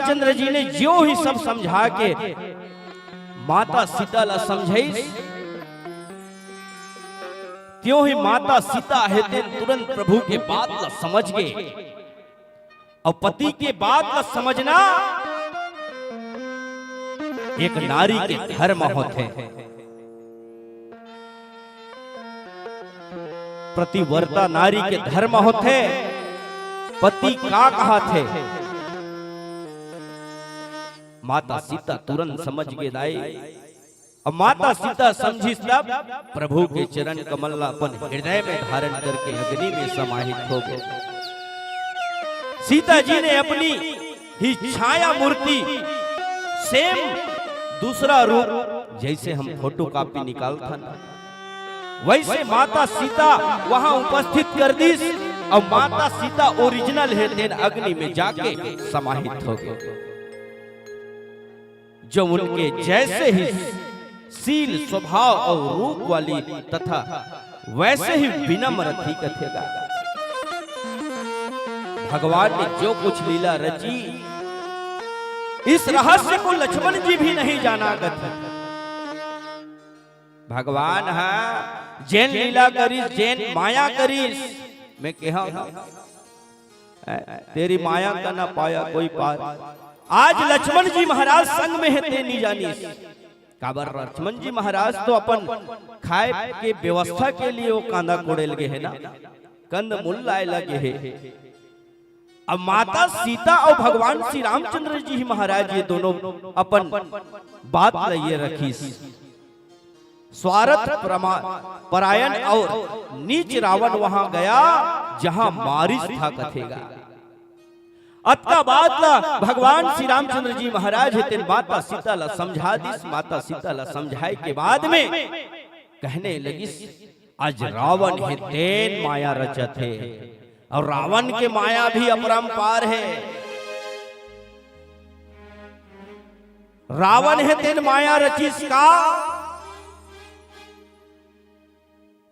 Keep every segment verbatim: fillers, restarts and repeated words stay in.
रामचंद्र जी ने ज्यों ही सब समझा के माता सीता ला समझाइस, त्यों ही माता सीता हे तेन तुरंत प्रभु के बात ला समझ गे। अउ पति के बात ला समझना एक नारी के धर्म होथे। पतिव्रता नारी के धर्म होथे। पति का कहाथे, माता सीता तुरंत समझ गे दाई। अउ माता सीता समझिस तब प्रभु के चरण कमल ला अपन हृदय में धारण करके अग्नि में समाहित हो गे। सीता जी ने अपनी ही छाया मूर्ति, सेम दूसरा रूप, जैसे हम फोटो कॉपी निकालथन, वैसे माता सीता वहां उपस्थित कर दिस। अउ माता सीता ओरिजिनल हे तेन अग्नि में जाके समाहित हो गे। जो उनके जैसे ही शील, स्वभाव अउ रूप वाली तथा वैसे ही विनम्र थी कथेगा। भगवान ने जो कुछ लीला रची, इस रहस्य को लक्ष्मण जी भी नहीं जाना कथे। भगवान हा जेन लीला करिस, जेन माया करिस, मैं कहा हूं, तेरी माया का ना पाया कोई पार। आज लक्ष्मण जी महाराज संग में हे, ते नी जानिस। काबर लक्ष्मण जी महाराज तो अपन खाए के व्यवस्था के लिए वो कांदा कोड़े लगे हे ना, कंद मूल लाए लगे हे। अब माता सीता अउ भगवान श्री रामचंद्र जी ही महाराज ये दोनों अपन बात ल ये रखिस। स्वार्थ परमा-, परायण अउ नीच रावण वहां गया, जहां मारिच था कथेगा। अतका बात ला भगवान श्री रामचंद्र जी महाराज हे तेन माता सीता ला समझा दिस। माता सीता ला समझाए के बाद में कहने लगिस, आज रावण हे तेन माया रचत हे, अउ रावण के माया भी अपरंपार हे। रावण हे तेन माया रचिस का,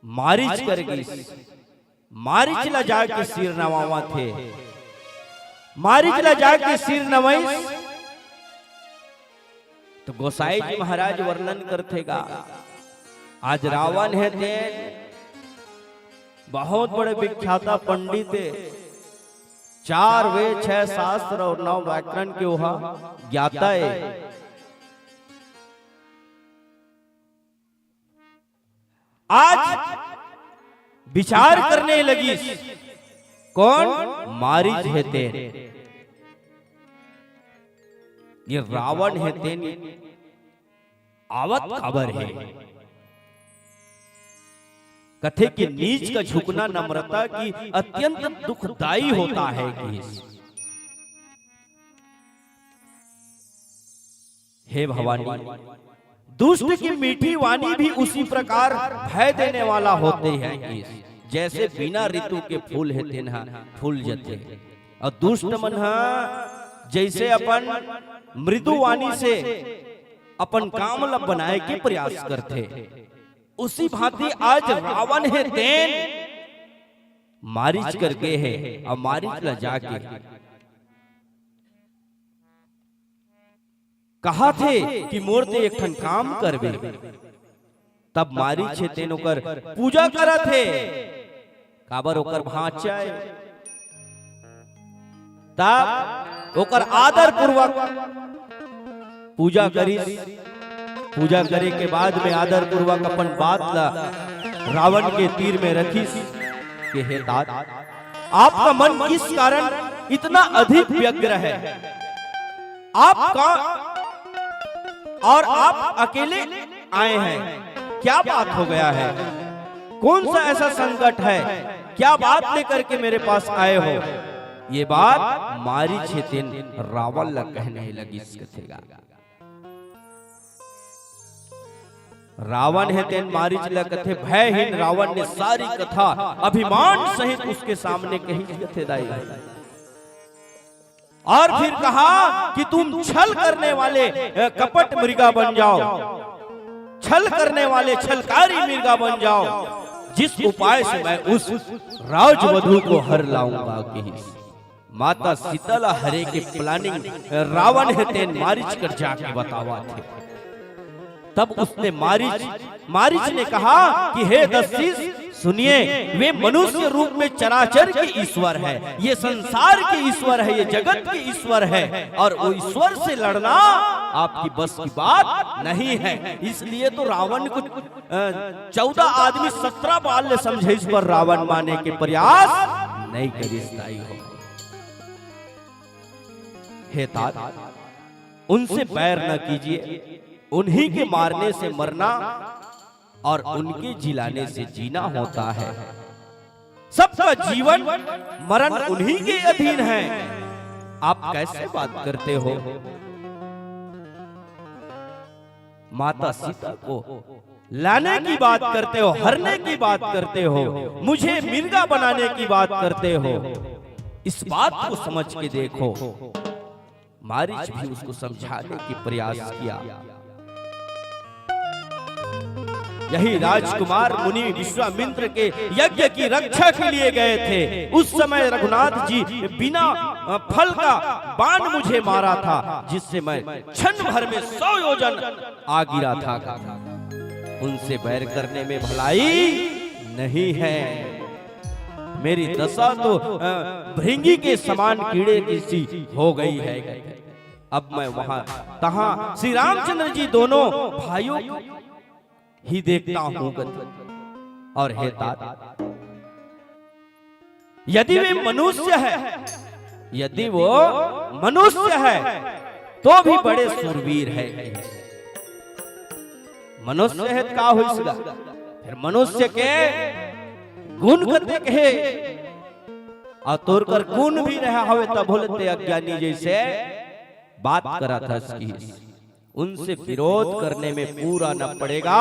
मारिच कर गिस। मारिच ला जाके सिर नवावत हे। मारिच ला जाके सिर नवाइस। तो गोसाई जी महाराज वर्णन करथे गा, आज रावण हे तेन बहुत बड़े विख्याता पंडित हे, चार वेद, छह शास्त्र अउ नौ व्याकरण के ओहा ज्ञाता हे। आज विचार करने लगिस, कौन? मारिच हे तेन। ये रावण हे तेन आवत काबर हे? कथे कि नीच का झुकना नम्रता की अत्यंत दुखदाई होता है कि हे भवानी, दुष्ट की मीठी वाणी भी उसी प्रकार भय देने वाला होते हैं कि जैसे बिना ऋतु के फूल हे तेन हा फूल जथे, अउ दुष्ट मन हा जैसे अपन मृदु वाणी से अपन काम ला बनाए के प्रयास करथे, उसी भांति आज रावण हे तेन मारिच कर गे हे, अउ मारिच ला जाके कहाथे कि मोर ते एक ठन काम करबे। तब मारिच हे तेन ओकर पूजा करत हे, काबर ओकर भांचा हे। तब ओकर आदर पूर्वक पूजा करिस। पूजा करे के बाद में आदर पूर्वक अपन बात ला रावण के तीर में रखिस कि हे तात, आपका मन किस कारण इतना अधिक व्यग्र है? आप कौन और आप अकेले आए हैं, क्या बात हो गया है? कौन सा ऐसा संकट है? क्या बात लेकर के मेरे पास आए हो? ये बात मारिच हे तेन रावण ला कहने लगिस कथेगा। रावण हे तेन मारिच ला कथे, भयहीन रावण ने सारी कथा अभिमान सहित उसके सामने कही कथे दाई। और फिर कहा कि तुम छल करने वाले, अ, कपट मृगा बन जाओ, छल करने वाले छलकारी मृगा बन जाओ, जिस उपाय से मैं उस राजवधु को हर लाऊंगा। कही माता सीता ला हरे के प्लानिंग रावण हे तेन मारीच कर जाके बतावत हे। तब उसने मारीच, मारीच ने कहा कि हे दस्यु, सुनिए, वे मनुष्य रूप में चराचर के ईश्वर है, ये संसार के ईश्वर है, ये जगत के ईश्वर है, और वो ईश्वर से लड़ना आपकी बस की बात नहीं है। इसलिए तो रावण को, अ, चौदह आदमी सत्रह बार ले समझाइस पर रावण माने के प्रयास नहीं करिस दाई हो। हे तात, उनसे बैर न कीजिए, उन्हीं के मारने से मरना और उनके जिलाने से जीना होता है। सबका जीवन मरण उन्हीं के अधीन है। आप कैसे बात करते हो? माता सीता को लाने की बात करते हो, हरने की बात करते हो, मुझे मिर्गा बनाने की बात करते हो। इस बात को समझ के देखो। मारीच भी उसको समझाने की प्रयास किया। यही राजकुमार मुनि विश्वामित्र के यज्ञ की रक्षा के लिए गए थे। उस समय रघुनाथ जी बिना, अ, फल का बाण मुझे मारा था, जिससे मैं क्षण भर में सौ योजन आ गिरा था। उनसे बैर करने में भलाई नहीं है। मेरी दशा तो, अ, भृंगी के समान कीड़े की सी हो गई है। अब मैं वहां तहां श्री रामचंद्र जी दोनों भाइयों को ही देखता हूं। और हे तात, यदि वे मनुष्य है, यदि वो मनुष्य है, तो भी बड़े सूरवीर है। मनुष्य है त का होइस गा? फिर मनुष्य के गुण कतेक हे, अउ तोर कर गुण भी रहा हवे, तभो ले ते अज्ञानी जैसे बात करत हस किहिस। उनसे विरोध करने में पूरा न पड़ेगा,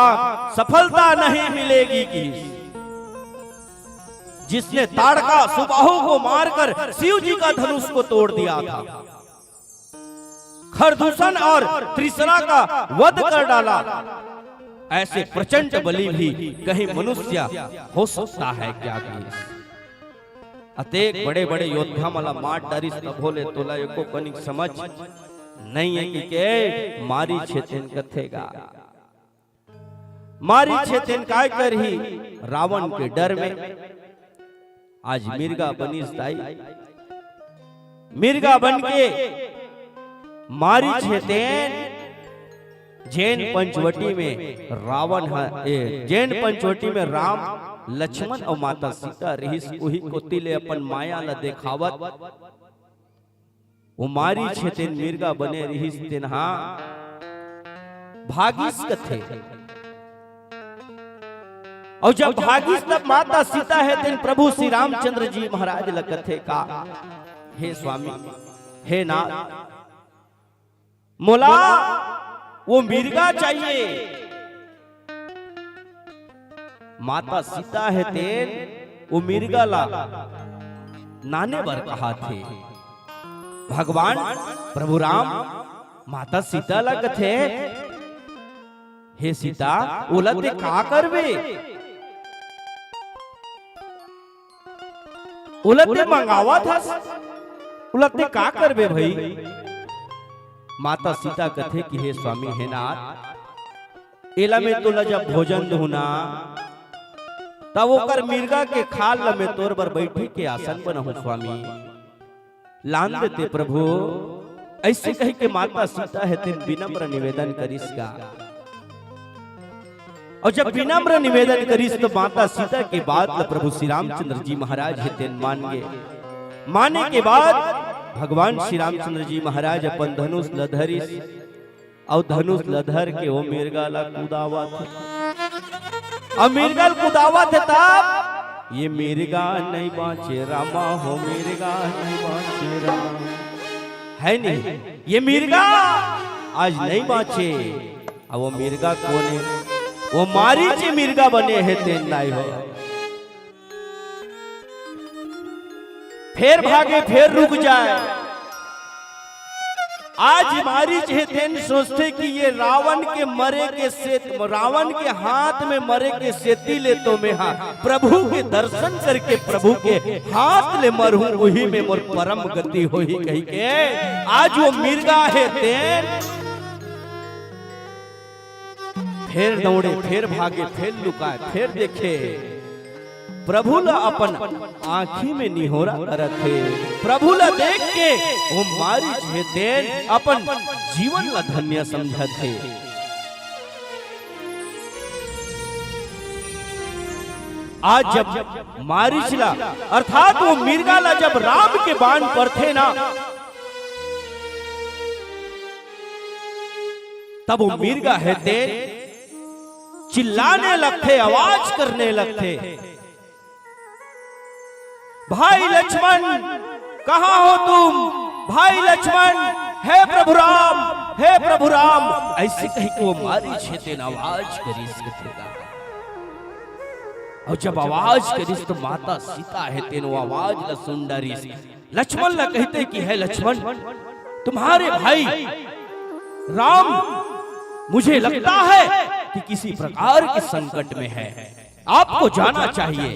सफलता नहीं मिलेगी किहिस। जिसने ताड़का सुबाहु को मारकर शिव जी का धनुष को तोड़ दिया था, खरदूषण और त्रिशरा का वध कर डाला, ऐसे प्रचंड बली भी कहीं मनुष्य हो सकता है क्या किहिस? अतेक बड़े-बड़े योद्धा मन ला मार डारिस, तभो ले तोला एको कनिक समझ नइ हे कि के मारीच हे तेन कथे गा। मारीच हे तेन काय करही रावण के डर में। आज मिर्गा बनिस दाई, मिर्गा बन के मारीच हे तेन जेन पंचवटी में रावण ह, ए, जेन पंचवटी में राम, लक्ष्मण अउ माता सीता रहिस, उही कोति ले अपन माया ल देखावत वो मारीच हे तेन मिर्गा बने रहिस, तेन हा भागिस कथे। अउ जब भागिस तब माता सीता हे तेन प्रभु श्री रामचंद्र जी महाराज ल कथे का, हे स्वामी, हे नाथ, मोला वो मिर्गा चाहिए। माता सीता हे तेन वो मिर्गा ला नाने बर कहा थे। भगवान प्रभु राम माता सीता ला कथे, हे सीता, ओला ते का करबे? ओला ते मंगावत हस, ओला ते का करबे भई? माता सीता कथे कि हे स्वामी, हे नाथ, एला मैं तोला जब भोजन दूं ना, तब ओकर मिर्गा के खाल ल मैं तोर बर बैठी के आसन बनाहूं स्वामी। लान देते प्रभु। ऐसे कह के माता सीता हे तेन विनम्र निवेदन करिस गा। अउ जब विनम्र निवेदन करिस तो माता सीता के बात ल प्रभु श्री रामचंद्र जी महाराज हे तेन मान गे। माने के बाद भगवान श्री रामचंद्र जी महाराज अपन धनुष ल धरिस। अउ धनुष ल धर के ओ मिर्गा ल कुदावत हे। अउ मिर्गा ल कुदावत हे तब, ये मिर्गा नहीं बाँचे रामा हो, मिर्गा नहीं बाँचे रामा। हे नहीं, ये मिर्गा आज नहीं बाँचे। अउ वो मिर्गा कोन हे? वो मारीच मिर्गा बने हे तेन दाई हो। फेर भागे, फेर रुक जाए। आज मारीच हे तेन सोचथे कि ये रावण के मरे के सेत, रावण के हाथ में मरे के सेती ले तो मैं हा प्रभु के दर्शन करके प्रभु के हाथ ले मरहूं, उही में मोर परम गति होही कहिके आज वो मिर्गा हे तेन फेर दौड़े, फेर भागे, फेर लुकाए, फेर देखे। प्रभु ला अपन आँखी में निहोरा करत हे। प्रभु ला देख के वो मारीच हे तेन अपन जीवन ला धन्य समझत हे। आज जब मारीच ला अर्थात वो मिर्गा ला जब राम के बाण पड़थे ना, तब वो मिर्गा हे तेन चिल्लाने लगथे, आवाज करने लगथे, "भाई लक्ष्मण, कहाँ हो तुम? भाई लक्ष्मण, हे प्रभु राम, हे प्रभु राम।" ऐसे कहिके वो मारीच हे तेन आवाज करिस कथे गा। अउ जब आवाज करिस तो माता सीता हे तेन वो आवाज ला सुन डारिस। लक्ष्मण ला कहिथे कि हे लक्ष्मण, तुम्हारे भाई राम मुझे लगता है कि किसी प्रकार के संकट में है, आपको जाना चाहिए।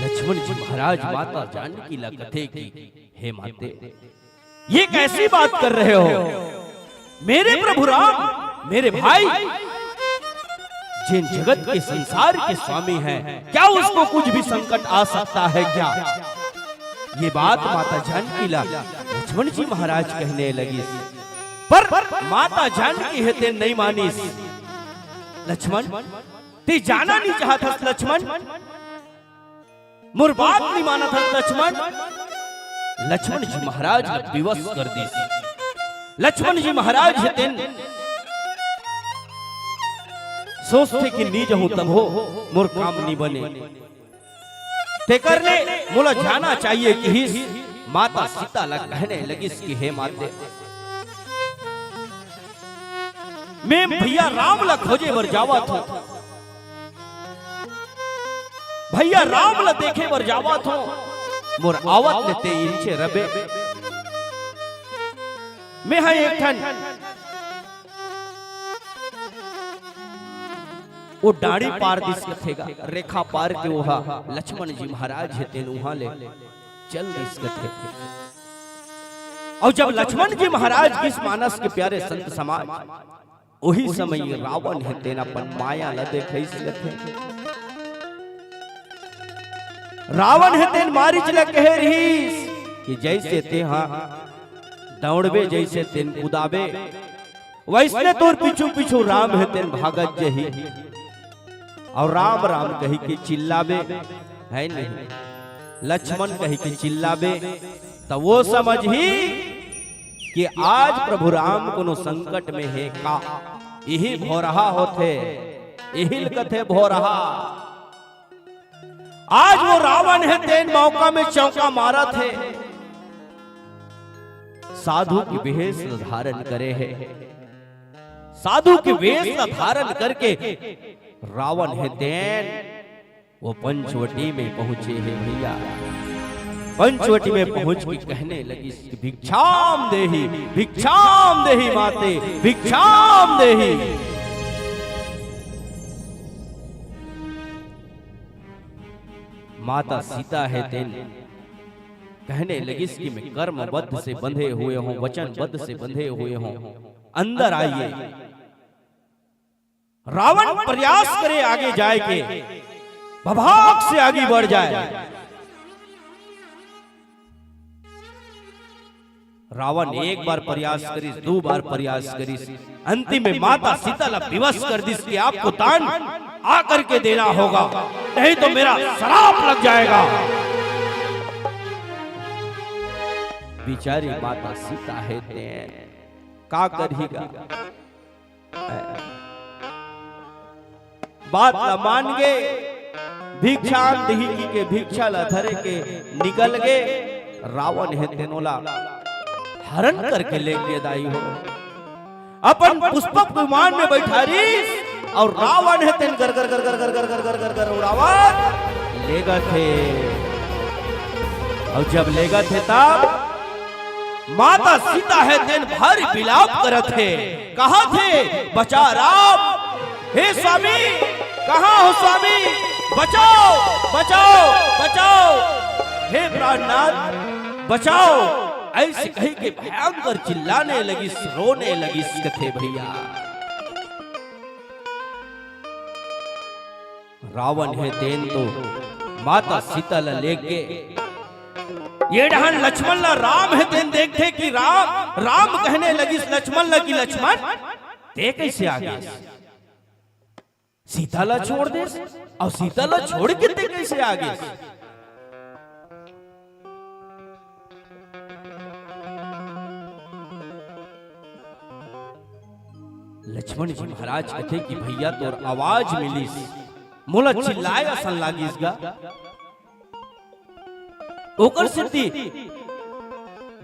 लक्ष्मण जी महाराज माता जानकी ला कथे कि हे माते, ये कैसी बात कर रहे हो? मेरे प्रभु राम, मेरे भाई, जिन जगत के संसार के स्वामी हैं, क्या उसको कुछ भी संकट आ सकता है क्या? ये बात माता जानकी ला लक्ष्मण जी महाराज कहने लगिस, पर माता जानकी हे तेन नहीं मानिस। लक्ष्मण, ते जाना नहीं चाहत हस लक्ष्मण? मोर बात नहीं मानत हस लक्ष्मण। लक्ष्मण जी महाराज ला विवश कर दिस। लक्ष्मण जी महाराज हे तेन सोचथे कि नी जहूं तभो मोर काम नी बने। तेकर ले मोला जाना चाहिए किहिस। माता सीता ला कहने लगिस कि हे माते, मैं भैया राम ला खोजे बर जावत हूं। भैया राम ला देखे बर जावत हूं। मोर आवत ले ते इनचे रबे। मैं हा एक ठन वो डाड़ी पार दिस कथे गा, रेखा पार के ओहा लक्ष्मण जी महाराज हे तेन उहां ले चल दिस कथे। अउ जब लक्ष्मण जी महाराज गिस मानस के प्यारे संत समाज, ओही समय रावण हे तेन अपन माया ला देखइस कथे। रावण हे तेन मारीच ला कहे रहिस कि जैसे तेहा दौड़बे, जैसे तेन कुदाबे, वैसने तोर पीछू पीछू राम हे तेन भागत जही। अउ राम राम कहिके चिल्लाबे, हे नहीं, लक्ष्मण कहिके चिल्लाबे, त वो समझही कि आज प्रभु राम कोनो संकट में हे का। इही भोरहा होथे, इही ल कथे भोरहा। आज वो रावण हे तेन मौका में चौका मारत हे। साधु के वेश धारण करे हे, साधु के वेश धारण करके रावण हे तेन वो पंचवटी में पहुंचे हे भैया। पंचवटी में पहुंच के कहने लगिस कि भिक्षाम देहि, भिक्षाम देहि माते, भिक्षाम देहि। माता सीता हे तेन कहने लगिस कि मैं कर्मबद्ध से बंधे हुए हूं, वचनबद्ध से बंधे हुए हूं, अंदर आइए। रावण प्रयास करे आगे जाए के, भभाग से आगे बढ़ जाए। रावण एक बार प्रयास करिस, दो बार प्रयास करिस, अंतिम में माता सीता ला विवश कर दिस कि आपको दान आकर के देना होगा, नहीं तो मेरा श्राप लग जाएगा। बिचारी माता सीता हे तेन का करही गा? बात ला मान गे, भिक्षाम देहि कहिके भिक्षा ला धरे के निकल गे। रावण हे तेन ओला हरण करके ले गे दाई हो। अपन पुष्पक विमान में बैठारिस अउ रावण हे तेन गर गर गर गर गर गर गर गर गर उड़ावत लेगथे। अउ जब लेगथे तब माता सीता हे तेन भारी बिलाप करत हे, कहथे, "बचा राम, हे स्वामी, कहाँ हो स्वामी? बचाओ, बचाओ, बचाओ, हे प्राणनाथ, बचाओ।" अइसे कहिके भयंकर चिल्लाने लगिस, रोने लगिस, कथे भइया। रावण हे तेन तो माता सीता ला लेगे। ये डहन लक्ष्मण ला राम हे तेन देखथे कि राम, राम कहने लगिस लक्ष्मण ला कि लक्ष्मण, तें कइसे आ गेस? सीता ला छोड़ देस, अउ सीता ला छोड़ के तें कइसे आ गेस? लक्ष्मण जी महाराज कथे कि भइया तोर आवाज मिलिस, मोला चिल्लाय असन लागिस गा। ओकर सेती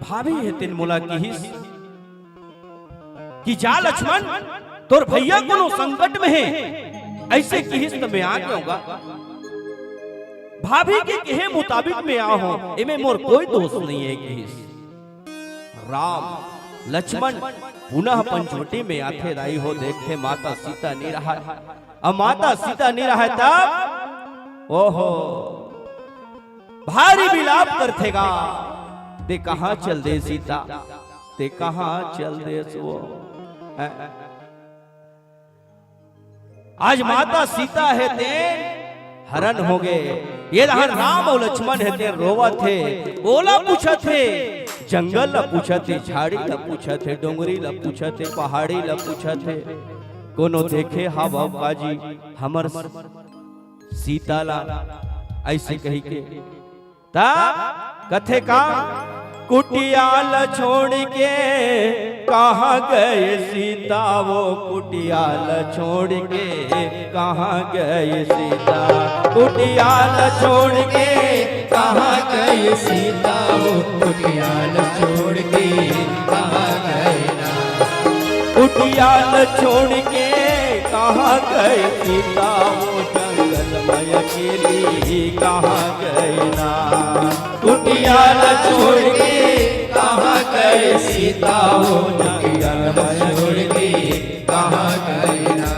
भाभी हे तेन मोला किहिस कि जा लक्ष्मण, तोर भइया कोनो संकट में हे, अइसे किहिस त मैं आ गेंव गा। भाभी के कहे मुताबिक मैं आए हों, एमे मोर कोई दोष नइ हे किहिस। राम लक्ष्मण पुनः पंचवटी में आथे, दाई हो, देखथे माता सीता नइ रहय। अब माता सीता नइ रहय तब, ओहो, भारी बिलाप करथे गा, "तें कहाँ चल दे सीता, तें कहाँ चल देस वो?" हैं? आज माता सीता हे तेन हरन होगे। ये डहन राम अउ लक्ष्मण हे तेन रोवत हे, ओला पूछत हे, जंगल ला पूछत हे, झाड़ी ला पूछत हे, डोंगरी ला पूछत हे, पहाड़ी ला पूछत हे, कोनो देखे हवव काजी हमर सीता ला? अइसे कहिके त कथे का, "कुटिया ल छोड़ के कहाँ गए सीता वो, कुटिया ल छोड़ के कहाँ गए सीता, कुटिया ल छोड़ के कहाँ गए सीता वो, कुटिया ल छोड़ के कहाँ गए ना, कुटिया ल छोड़ के कहाँ गए सीता वो, जंगल में अकेली कहाँ गए ना।" कुटिया ल छोड़ के कहाँ गए सीता वो, कुटिया ल छोड़ के कहाँ गए ना।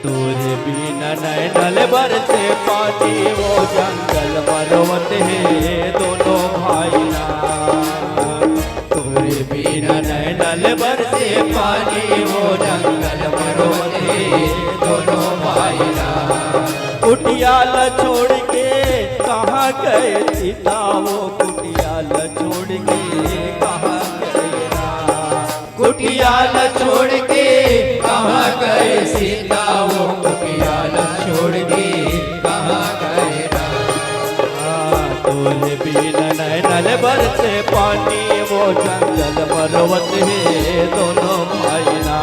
तोरे बिना नैन ले बरसे पानी वो, जंगल में रोवत हे दोनों भाई ना। तोरे बिना नैन ले बरसे पानी वो, जंगल में रोवत हे दोनों भाई ना। कुटिया ल छोड़ के कहाँ गए सीता वो, कुटिया ल छोड़ के कहाँ गए ना। कुटिया ल छोड़ के कहाँ गए सीता वो, कुटिया ल छोड़ के कहाँ गए ना। तोरे बिना नैन ले बरसे पानी वो, जंगल में रोवत हे दोनों भाई ना।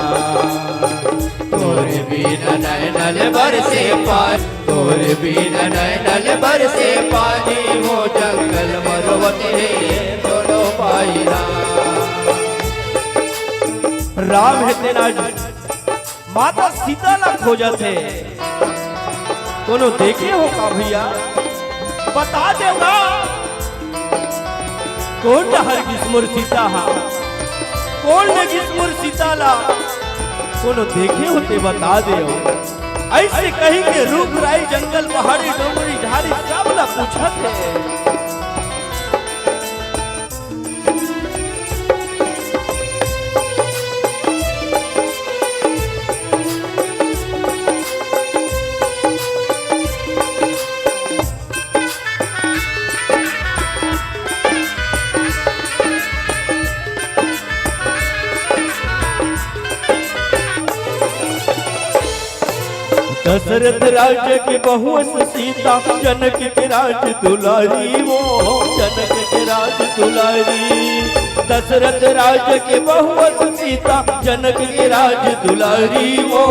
तोरे बिना नैन ले बरसे पानी, तोरे बिना नैन ले बरसे पानी वो, जंगल में रोवत हे दोनों भाई ना। राम हे तेन आज माता सीता ला खोजत हे। कोनो देखे हो का भइया? बता देव ना। कोन डहर गिस मोर सीता हा? कोन ले गिस मोर सीता ला? कोनो देखे हो ते बता देव। अइसे कहिके रूख राई जंगल पहाड़ी डोंगरी झाड़ी सब ला पूछत हे। दशरथ राज के बहुअस सीता, जनक के राज दुलारी वो, जनक के राज दुलारी। दशरथ राज के बहुअस सीता, जनक के राज दुलारी वो,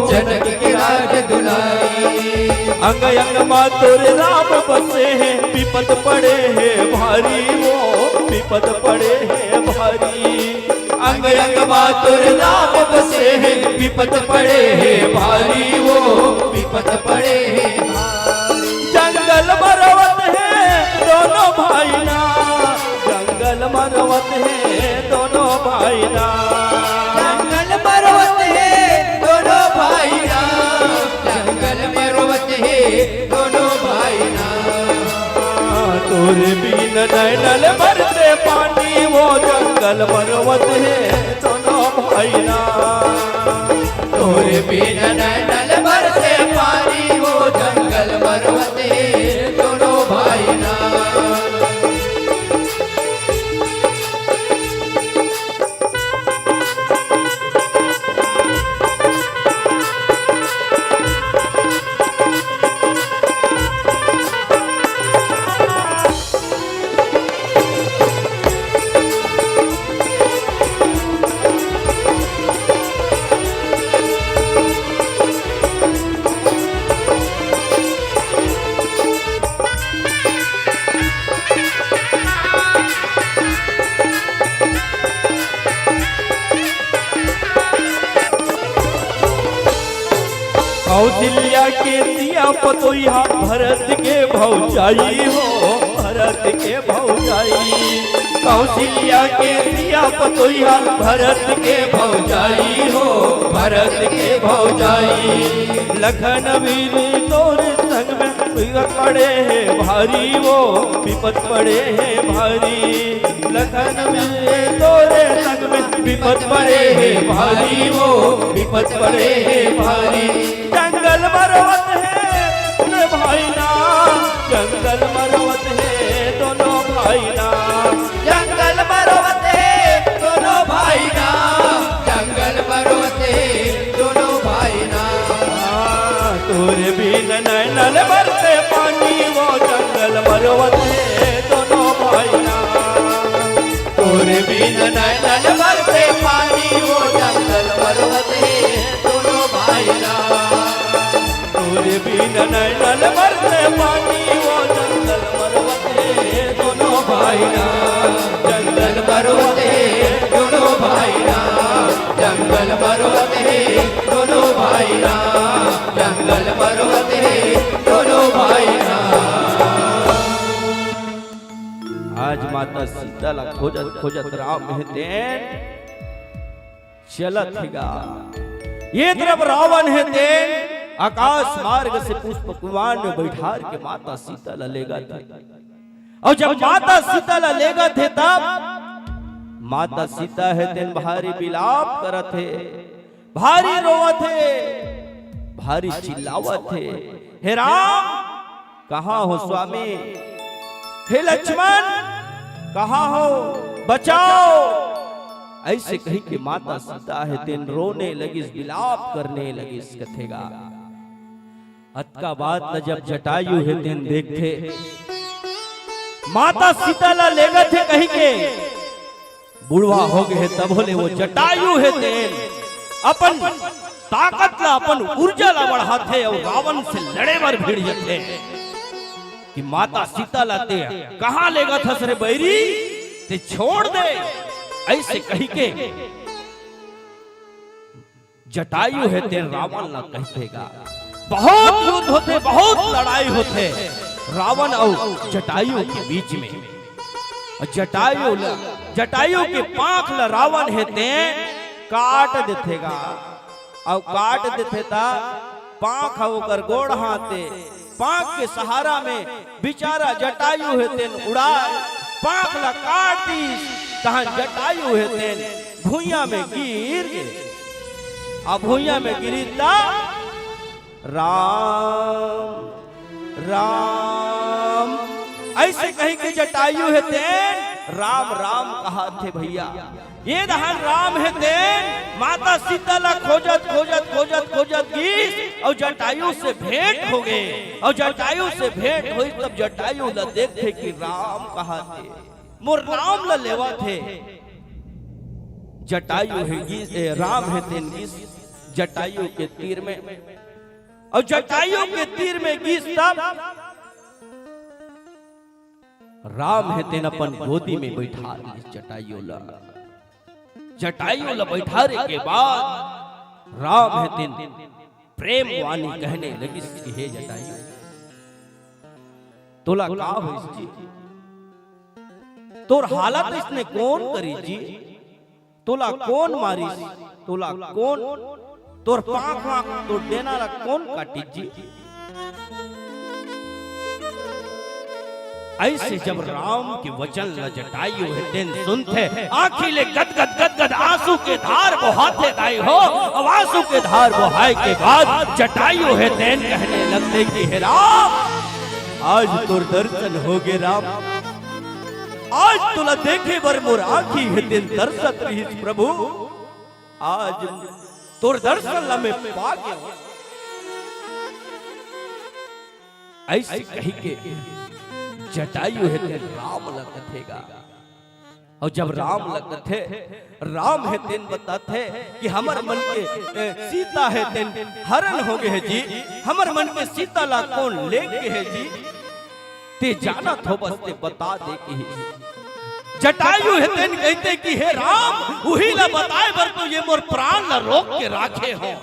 जनक के राज दुलारी। अंग अंग मा तोर राम बसे हे, बिपत पड़े हे भारी वो, बिपत पड़े हे भारी। अंग अंग मा तोर राम बसे हे, बिपत पड़े हे भारी वो, बिपत पड़े हे भारी। पर्वत हे दोनों भाई ना। जंगल पर्वत हे दोनों भाई ना। जंगल पर्वत हे दोनों भाई ना। तोरे बिन नैनल बरसे पानी, वो जंगल पर्वत हे दोनों भाई ना। तोरे बिन नैनल बरसे पानी, वो जंगल पर्वत हे दोनों भाई ना। कौशल्या के सिया पतोइहा भरत के भौजाई हो, भरत के भौजाई। कौशल्या के सिया पतोइहा भरत के भौजाई हो, भरत के भौजाई। लखन वीर तोरे संग में विपत पड़े हे भारी वो, विपत पड़े हे भारी। लखन वीर तोरे संग में विपत पड़े हे भारी वो, विपत पड़े हे भारी। जंगल पर्वत हे दोनों भाई ना, जंगल पर्वत हे दोनों भाई ना। जंगल पर्वत हे दोनों भाई ना, जंगल पर्वत हे दोनों भाई ना। तोरे बिन नैनल बरसे पानी, वो जंगल पर्वत हे दोनों भाई ना। तोरे बिन नैनल बरसे पानी, वो जंगल पर्वत हे दोनों भाई ना। तोरे बिन नैनल बरसे पानी, वो जंगल पर्वत हे दोनों भाई ना। जंगल पर्वत हे दोनों भाई ना। जंगल पर्वत हे दोनों भाई ना। जंगल पर्वत हे दोनों भाई ना। आज माता सीता ला खोजत खोजत राम हे तेन चलत हे गा। ये तरफ रावण हे तेन आकाश मार्ग से पुष्पक विमान में बैठार के माता सीता ला लेगत हे। अउ जब माता सीता ला लेगत हे तब माता सीता हे तेन भारी बिलाप करत हे, भारी रोवत हे, भारी चिल्लावत हे, "हे राम, कहाँ हो स्वामी? हे लक्ष्मण, कहाँ हो? बचाओ।" अइसे कहिके माता सीता हे तेन रोने लगिस, बिलाप करने लगिस, कथे गा। अतका बात ल जब जटायु हे तेन देखथे, माता सीता ला लेगत हे कहिके, बुढ़वा हो गे हे, तभो ले वो जटायु हे तेन अपन ताकत ला, अपन ऊर्जा ला बढ़ाथे अउ रावण से लड़े बर भिड़ जथे कि माता सीता ला ते कहाँ लेगत हस रे बैरी, ते छोड़ दे, अइसे कहिके जटायु हे तेन रावण ला कहिथे गा। बहुत युद्ध होथे, बहुत लड़ाई होथे रावण अउ जटायु के बीच में। अउ जटायु ला, जटायु के पांख ला रावण हे तेन काट देथे गा। अउ काट देथे त पांख ह ओकर गोड़ हाथ ए, पांख के सहारा में बिचारा जटायु हे तेन उड़ाय, पांख ला काट दिस, तहां जटायु हे तेन भुइयां में गिर गे। अब भुइयां में गिरी त राम, राम, अइसे कहिके जटायु हे तेन राम, राम कहत हे भइया। ये दहान राम हे तेन माता सीता ला खोजत, खोजत, खोजत, खोजत गिस अउ जटायु से भेंट हो गे। अउ जटायु से भेंट होइस तब जटायु ला देखथे कि राम कहत हे, मोर राम ला लेवत हे। जटायु हे गिस, ए, राम हे तेन गिस जटायु के तीर में। अउ जटायु के तीर में गिस तब राम हे तेन अपन गोदी में बइठा लिस जटायु ला। जटायु ला बइठारे के बाद राम हे तेन प्रेम वाणी कहने लगिस कि हे जटायु, तोला का होइस जी? तोर हालत इसने कोन करिस जी? तोला कोन मारिस? तोला कोन, तोर पाँख वाँख, तोर डेना ला कोन काटिस जी? अइसे जब राम के वचन ला जटायु हे तेन सुनथे, आँखी ले गदगद गदगद आँसू के धार बोहाथे दाई हो। अब आँसू के धार बोहाय के बाद जटायु हे तेन कहने लगथे कि हे राम, आज तोर दर्शन होगे राम, आज तोला देखे बर मोर आँखी हे तेन तरसत रहिस प्रभु, आज तोर दर्शन ला मैं पा गेंव। अइसे कहिके जटायु हे तेन राम ला कथे गा। अउ जब राम ला कथे, राम हे तेन बताथे कि हमर मन के, ए, सीता हे तेन हरन होगे हे जी, हमर मन के सीता ला कोन लेगे हे जी? तें जानत होबस ते बता दे किहिस। जटायु हे तेन कहिथे कि हे राम, उही ला बताय बर तो ये मोर प्राण ला रोक के राखे हों।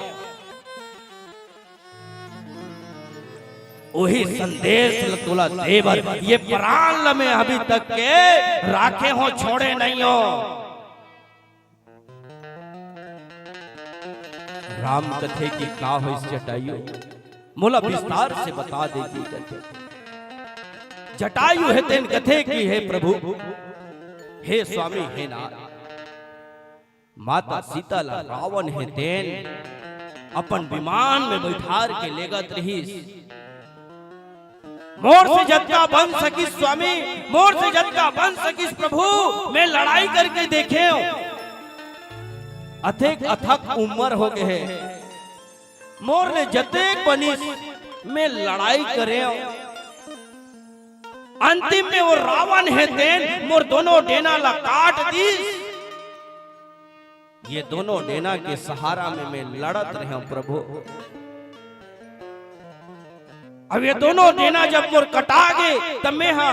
उही संदेश ल तोला दे बर ये प्राण ल मैं अभी तक के राखे हों, छोड़े नइ हों। राम कथे कि का होइस जटायु, मोला विस्तार से बता दे जी कथे। जटायु हे तेन कथे कि हे प्रभु, हे स्वामी, हे नाथ, माता सीता ला रावण हे तेन अपन विमान में बइठार के लेगत रहिस। मोर से जतका बन सकिस स्वामी, मोर से जतका बन सकिस प्रभु, मैं लड़ाई करके देखेंव। अतेक अथक उमर होगे हे, मोर ले जतेक बनिस मैं लड़ाई करेंव। अंतिम में वो रावण हे तेन मोर दोनों डेना ला काट दिस। ये दोनों डेना के सहारा में मैं लड़त रहेंव प्रभु। अब ये दोनों डेना जब मोर कटा गे, तब मैं हा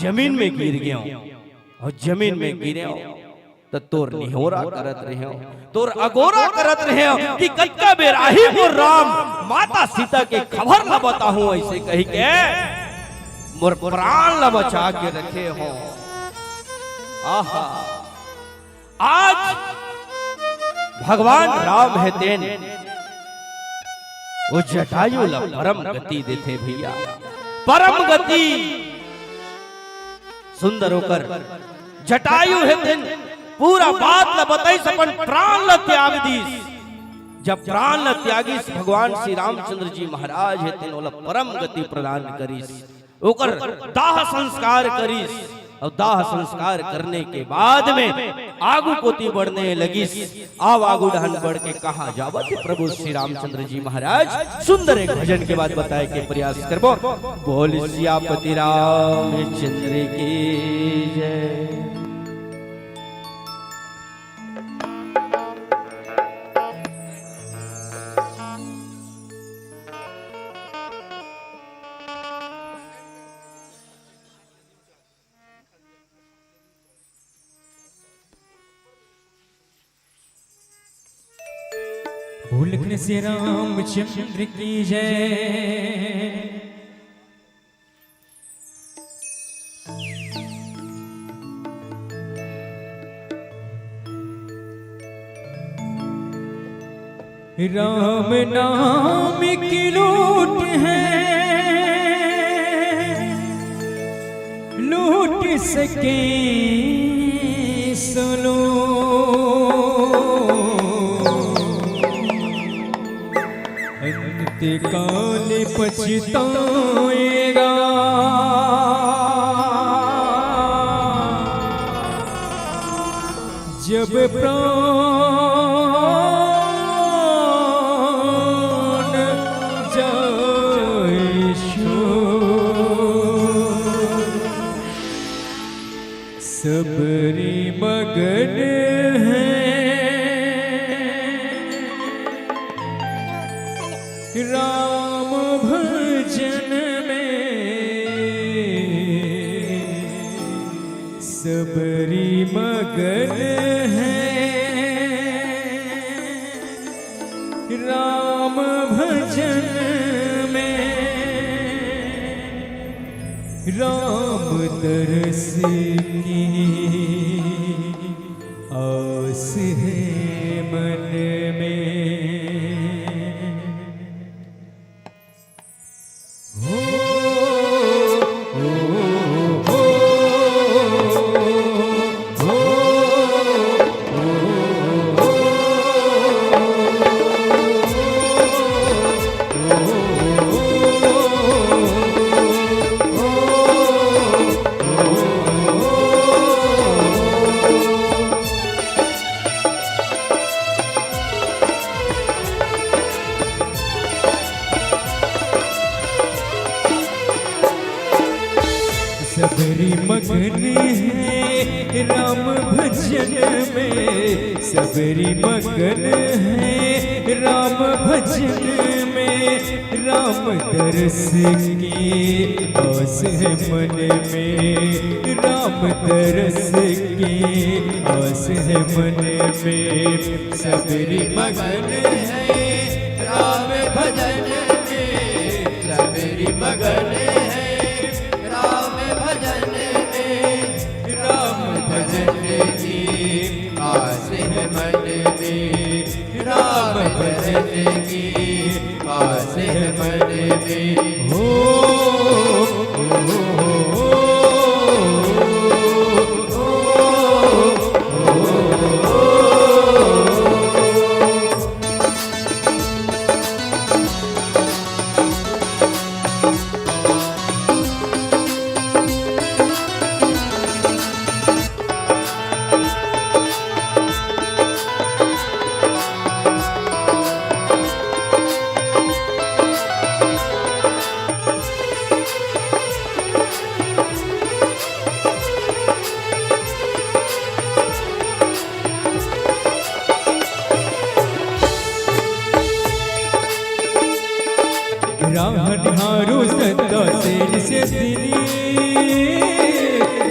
जमीन में गिर गेंव। अउ जमीन में गिरेंव, त तोर निहोरा करत रहेंव, तोर अगोरा करत रहेंव कि कतका बेर आही मोर राम, माता सीता के खबर ला बताहूं, अइसे कहिके मोर प्राण ला बचा के रखे हों। आहा, आज भगवान राम हे तेन ओ जटायु ला परम गति देथे भइया, परम गति। सुंदर ओकर जटायु हे तेन पूरा बात ला बताइस, अपन प्राण ला त्याग दिस। जब प्राण ला त्यागिस, भगवान श्री रामचंद्र जी महाराज हे तेन ओला परम गति प्रदान करिस। ओकर दाह संस्कार करिस अउ दाह संस्कार करने के बाद में आगू कोती बढ़ने लगिस। अब आगू डहन बढ़ के कहाँ जावत हे प्रभु श्री रामचंद्र जी महाराज? सुंदर एक भजन के बाद बताए के प्रयास करबो। बोल सियापति रामचंद्र की जय। बोल कृष्ण रामचंद्र की जय। राम नाम की लूट है, लूट सके सो लो। अंत काल पछताएगा, जब प्राण जाए छोड़। सबरी मगन है राम भजन में, सबरी मगन है राम भजन में। राम दरस की आस है मन में। हो, हो, हो, हो, हो। सबरी मगन है राम भजन में, सबरी मगन है राम भजन में। राम दरस की आस है मन में, राम दरस की आस है मन में। सबरी मगन है राम भजन में, सबरी मगन है राम भजन में। राम भजन की आस है मन में, राम भजन की आस है मन में। हो, हो, हो, हो। राह निहारो सदा सेन से दिनी,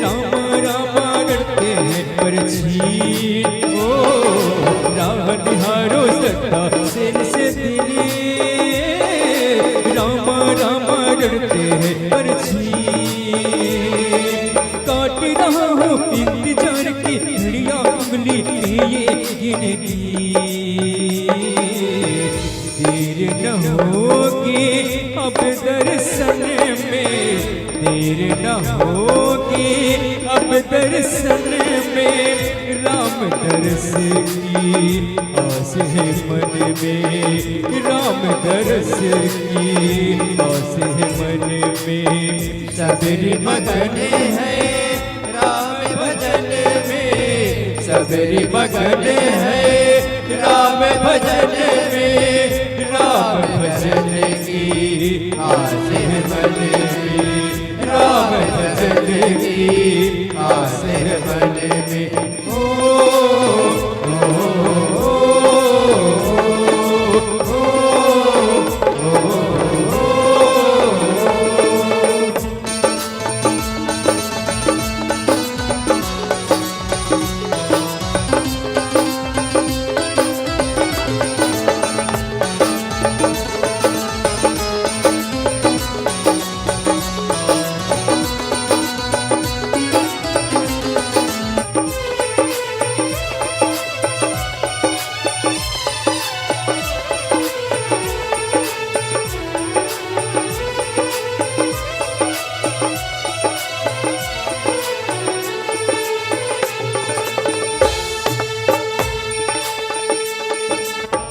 राम राम रटते हैं परछी। ओ, राह निहारो सदा सेन से दिनी, राम राम रटते हैं परछी। काट रहा हूँ इंतजार की घड़ियां, उंगली पे ये गिनती। देर न होगी अब दर्शन में, देर न होगी अब दर्शन में। राम दरस की आस है मन में, राम दरस की आस है मन में। सबरी मगन है राम भजन में, सबरी मगन है राम भजन में। राम भजन की आस है मन में, राम भजन की आस है मन में। ओ, ओ, ओ, ओ।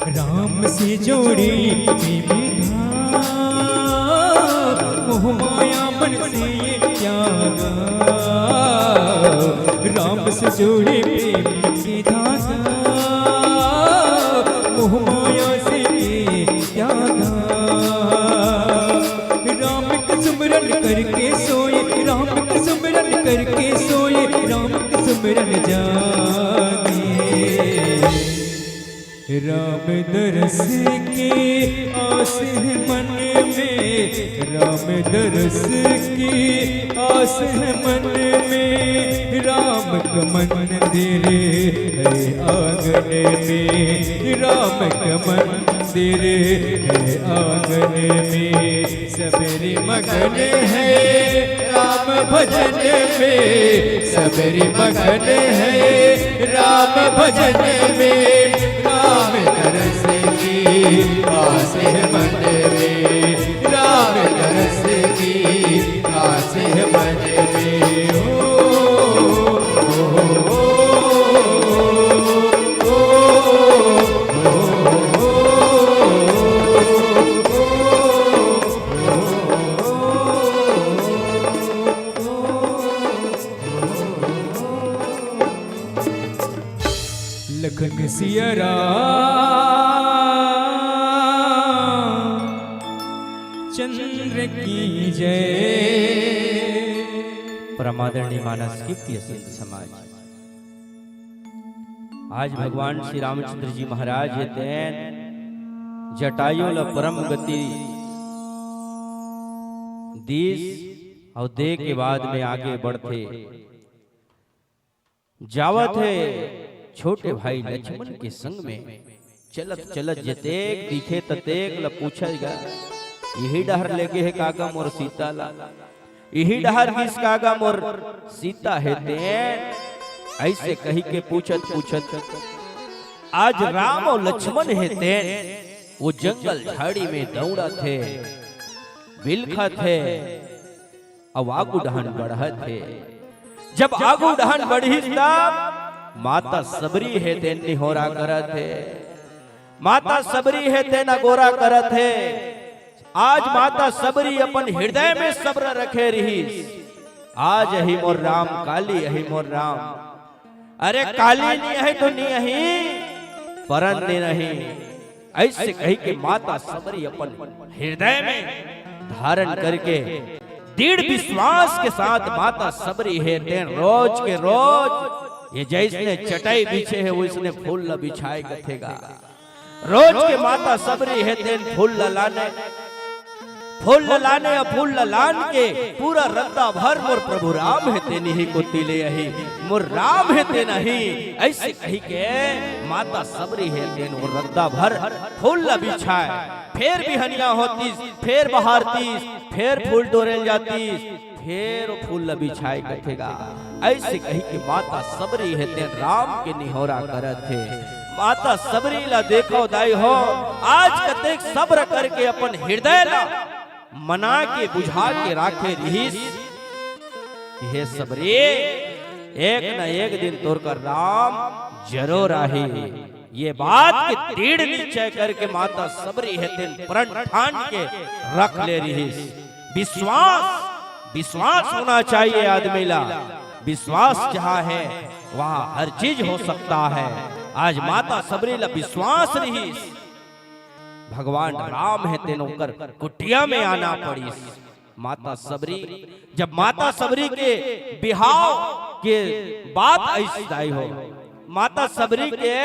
राम से जोड़ी प्रेम था, मोह माया मन से ये त्यागा। राम से जोड़ी प्रेम के धागा, मोह माया से ये त्यागा। राम का सुमरन करके सोए, राम का सुमरन करके सोए, राम का सुमरन जागे। राम दरस की आस है मन में, राम दरस की आस है मन में। राम का मंदिर है आंगन में, राम का मंदिर है आंगन में। सबरी मगन है राम भजन में सबरी मगन है, राम भजन में। राम तरस की आस है मन में, राम तरस की आस है मन में। ओ, ओ, ओ, लखन सिया राम चंद्र की जय। परमादरणीय मानस की प्रिय संत समाज, आज भगवान श्री रामचंद्र जी महाराज हे तेन जटायु ल परम गति दीस अउ दे के बाद में आगे बढ़थे। जावत हे छोटे भाई लक्ष्मण के संग में। चलत चलत जतेक दिखे ततेक ल पूछेगा, इही डहर लेगे हे कागा मोर सीता ला, इही डहर गिस कागा मोर सीता हे तेन। ऐसे कही के पूछत पूछत आज राम अउ लक्ष्मण हे तेन वो जंगल झाड़ी में दौड़त हे, बिलखत हे, अउ आगू डहन बढ़त हे। जब आगू डहन बढ़िस तब माता सबरी हे तेन निहोरा करत हे, माता सबरी हे तेन अगोरा करत हे। आज माता सबरी अपन हृदय में सब्र रखे रिहिस। आज अही मोर राम, काली अही मोर राम। अरे काली नी अही तो नी अही, परन नी अही। ऐसे कही के माता सबरी अपन हृदय में धारण करके दृढ़ विश्वास के साथ माता सबरी हे तेन रोज के रोज ये जैसने चटाई बिछे हे वैसने फूल ल बिछाए कथेगा। रोज के माता सबरी हे तेन फूल ल लाने, फूल ल लाने या फूल ल लान के पूरा रद्दा भर मोर प्रभु राम हे तेन ही कोती ले अही, मोर राम हे तेन अही। ऐसे कही के माता सबरी हे तेन वो रद्दा भर फूल ल बिछाए। फेर बिहनिया होतिस, फेर बहारतिस, फेर फूल टोरे ल जातिस, फेर वो फूल ल बिछाए कथेगा। ऐसे कही के माता सबरी हे तेन राम के निहोरा करत हे। माता सबरी ला देखो दाई हो, आज कतेक सब्र करके अपन हृदय ला मना के बुझा के राखे रिहिस कि हे सबरी, एक न एक दिन तोर कर राम जरूर आही। ये बात के दृढ़ निश्चय करके माता सबरी हे तेन प्रण ठान के रख ले रिहिस। विश्वास, विश्वास होना चाहिए आदमी ला। विश्वास जहाँ है वहाँ हर चीज हो सकता है। आज माता सबरी ला विश्वास रिहिस, भगवान राम हे तेन ओकर कुटिया में आना पड़िस। माता सबरी, जब माता सबरी के बिहाव के बात आइस दाई हो, माता सबरी के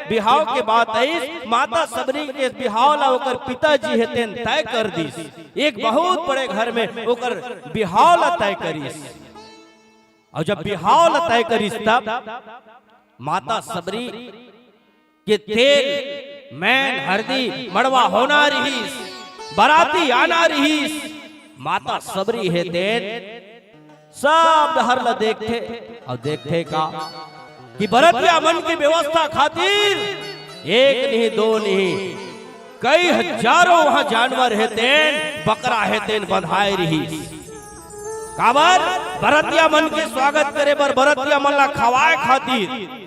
बिहाव के बात आइस, माता सबरी के बिहाव ला ओकर पिताजी हे तेन तय कर दिस। एक बहुत बड़े घर में ओकर बिहाव ला तय करिस। अउ जब बिहाव ला तय करिस तब माता सबरी के तेल, मैन, हरदी, मड़वा होना रिहिस, बराती आना रिहिस। माता सबरी हे तेन सब डहर ल देखथे अउ देखथे का कि बरतिया मन के व्यवस्था खातिर एक नहीं, दो नहीं, कई हजारों वहां जानवर हे तेन, बकरा हे तेन बंधाए रिहिस। काबर? बरतिया मन के स्वागत करे बर, बरतिया मन ला खवाए खातिर।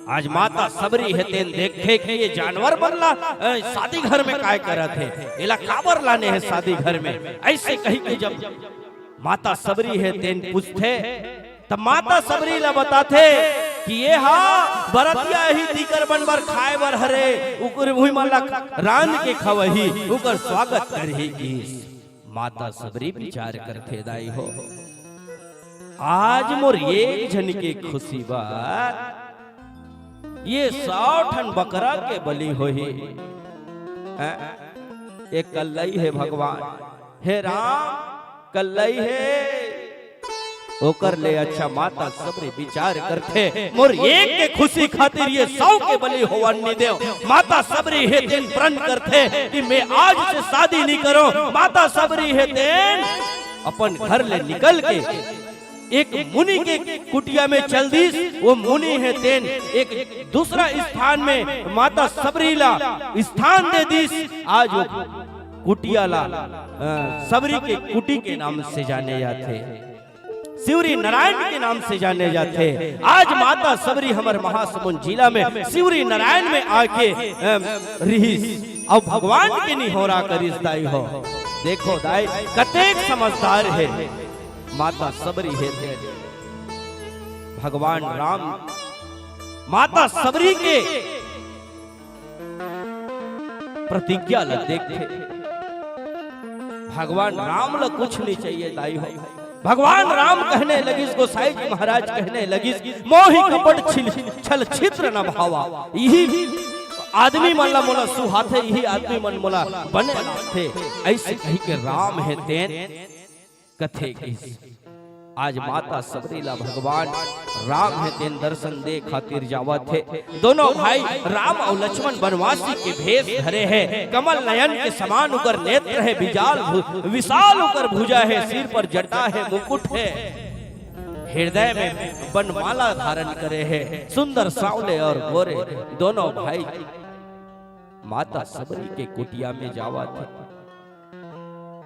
आज माता सबरी हे तेन देखथे कि ये जानवर मन ला, अ, शादी घर में काय करत हे, एला काबर लाने हे शादी घर में। ऐसे कही के जब माता सबरी हे तेन पूछथे, तब माता सबरी ला बताथे कि ये हा बरतिया ही तीकर मन बर खाए बर हरे, उकर उही मन ला रांध के खवही, उकर स्वागत करही किहिस। माता सबरी विचार करथे दाई हो, आज मोर एक झन के खुशी बर ये सौ ठन बकरा के बलि होही। हैं? ये कल्लई हे भगवान, हे राम, कल्लई हे। ओकर ले अच्छा माता सबरी विचार करथे, मोर एक के खुशी खातिर ये सौ के बलि होवन नी देव। माता सबरी हे तेन प्रण करथे कि मैं आज से शादी नी करो। माता सबरी हे तेन अपन घर ले निकल के एक मुनि के कुटिया में चल दिस। वो मुनि हे तेन एक दूसरा स्थान में माता सबरी ला स्थान दे दिस। आज वो कुटिया ला, अ, सबरी के कुटी के नाम से जाने जाथे, शिवरी नारायण के नाम से जाने जाथे। आज माता सबरी हमर महासमुंद जिला में शिवरी नारायण में आके, अ, रिहिस, अउ भगवान के निहोरा करिस दाई हो। देखो दाई, कतेक समझदार हे माता सबरी हे। भगवान राम माता सबरी के प्रतिज्ञा ल देखथे। भगवान राम ल कुछ नहीं चाहिए दाई हो। भगवान राम कहने लगिस, गोसाई जी महाराज कहने लगिस, "मोहि कपट छिल, छल छिद्र न भावा।" यही आदमी मन ला मोला सुहाथे, यही आदमी मन मोला बने लागथे। ऐसे कही के राम हे तेन कथे किस। आज माता सबरी ला भगवान राम हे तेन दर्शन दे खातिर जावत हे। दोनों भाई राम अउ लक्ष्मण बनवासी के भेष धरे हे। कमल नयन के समान उकर नेत्र हे, विशाल भु-, विशाल उकर भुजा हे, सिर पर जटा हे, मुकुट हे, हृदय में बनमाला धारण करे हे। सुंदर सांवले अउ गोरे दोनों भाई माता सबरी के कुटिया में जावत हे।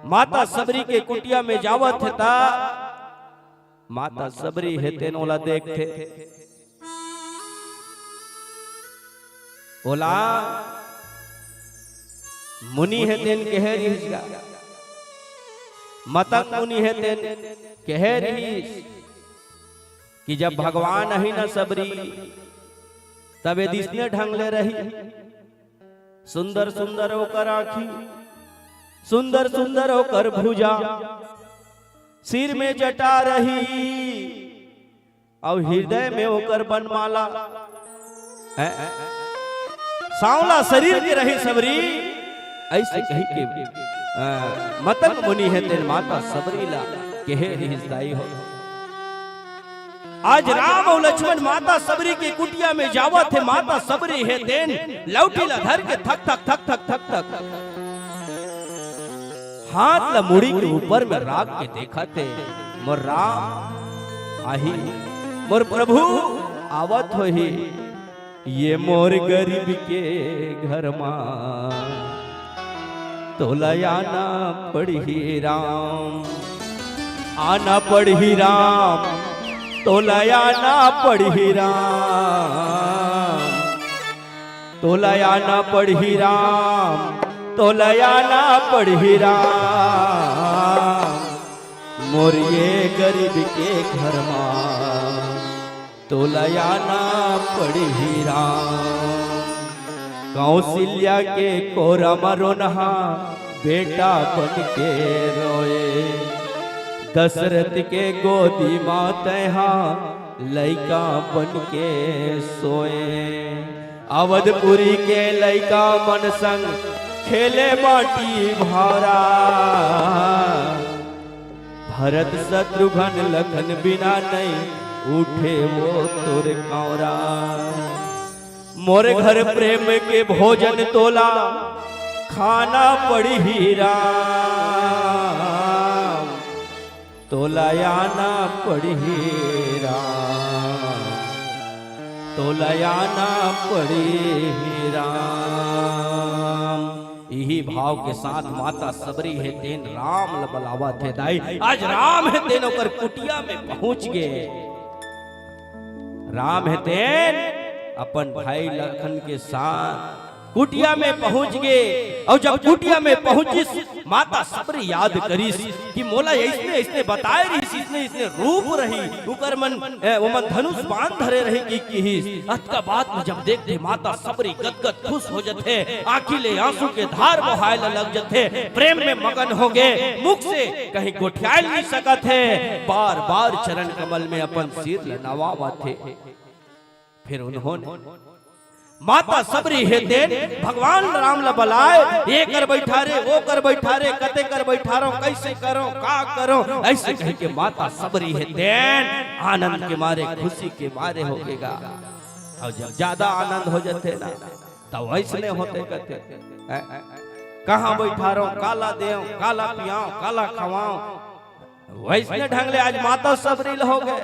माता सबरी के कुटिया में जावत हे ता माता सबरी हे तेन ओला देखथे। ओला मुनि हे तेन कहे रिहिस गा, मतंग मुनि हे तेन कहे रिहिस कि जब भगवान आही ना सबरी, तब ए दिसने ढंग ले रही। सुंदर सुंदर ओकर आँखी, सुंदर सुंदर ओकर भुजा, सिर में जटा रही अउ हृदय में ओकर बनमाला। हैं? सांवला शरीर के रही सबरी, ऐसे कही के, अ, मतंग मुनि हे तेन माता सबरी ला कहे रिहिस दाई हो। आज राम अउ लक्ष्मण माता सबरी के कुटिया में जावत हे। माता सबरी हे तेन लौठी ला धर के थक थक थक थक थक थक हाथ ला मुड़ी के ऊपर में राख के देखत हे, मोर राम आही, मोर प्रभु आवत होही। ये मोर गरीब के घर मा तोला आना पड़ही राम, आना पड़ही राम, तोला आना पड़ही राम, तोला आना पड़ही राम, तोला आना पड़ही राम। मोर ये गरीब के घर मा तोला आना पड़ही राम। कौशल्या के कोरा म रोनहा बेटा बन के रोए, दशरथ के गोदी मा तैहा लइका बन के सोए। अवधपुरी के लइका मन संग खेले बाटी भौरा, भरत शत्रुघ्न लखन बिना नहीं उठे वो तोर कौरा। मोर घर प्रेम के भोजन तोला खाना पड़ही राम, तोला आना पड़ही राम, तोला आना पड़ही राम। इही भाव के साथ माता सबरी हे तेन राम ल बलावत हे दाई। आज राम हे तेन ओकर कुटिया में पहुंच गे। राम हे तेन अपन भाई लखन के साथ कुटिया में पहुंच गे। अउ जब कुटिया में पहुंचिस, माता सबरी याद करिस कि मोला अइसने अइसने बताए रहिस, अइसने अइसने रूप रही, उकर मन, ए, ओमन धनुष बाण धरे रही कि किहिस। अतका बात में जब देखथे, माता सबरी गदगद खुश हो जथे, आंखी ले आंसू के धार बोहाय ल लग जथे, प्रेम में मगन हो गे, मुख से कहीं गोठियाय नहीं सकत हे, बार बार चरण कमल में अपन सिर ल नवावत हे। फिर उन्होंने माता सबरी हे तेन भगवान राम ल बलाय, ये कर बैठा रे, वो कर बैठा रे, कते कर बैठा रहो, कैसे करो, का करो, ऐसे कह के माता सबरी हे तेन आनंद के मारे, खुशी के मारे हो गेगा। अउ जब ज्यादा आनंद हो जथे ना, तब ऐसने होथे कथे, हैं? कहाँ बैठा रहो, काला देव, काला पियाओ, काला खवाओ, वैसने ढंग ले आज माता सबरी ल होगे।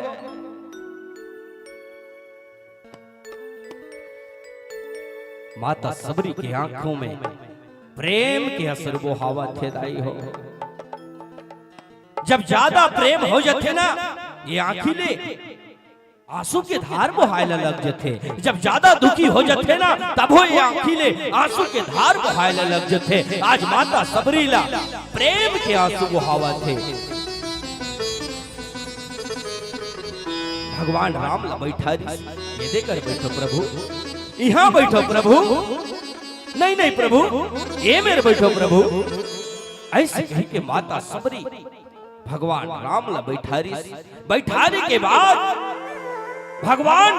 माता सबरी के आंखों में प्रेम के असर बोहावत हे दाई हो। जब ज्यादा प्रेम हो जाथे ना, ये आंखी ले आंसू के धार बोहाय ला लग जथे। जब ज्यादा दुखी हो जथे ना, तभो ये आंखी ले आंसू के धार बोहाय ला लग जथे। आज माता सबरी ला प्रेम के आंसू बोहावत हे। भगवान राम ला बैठारिस, ये दे कर बैठो प्रभु, इहां बैठो प्रभु, नहीं नहीं प्रभु, ये मेर बैठो प्रभु। ऐसे कहि के माता सबरी भगवान राम ला बैठारिस। बैठारे के बाद भगवान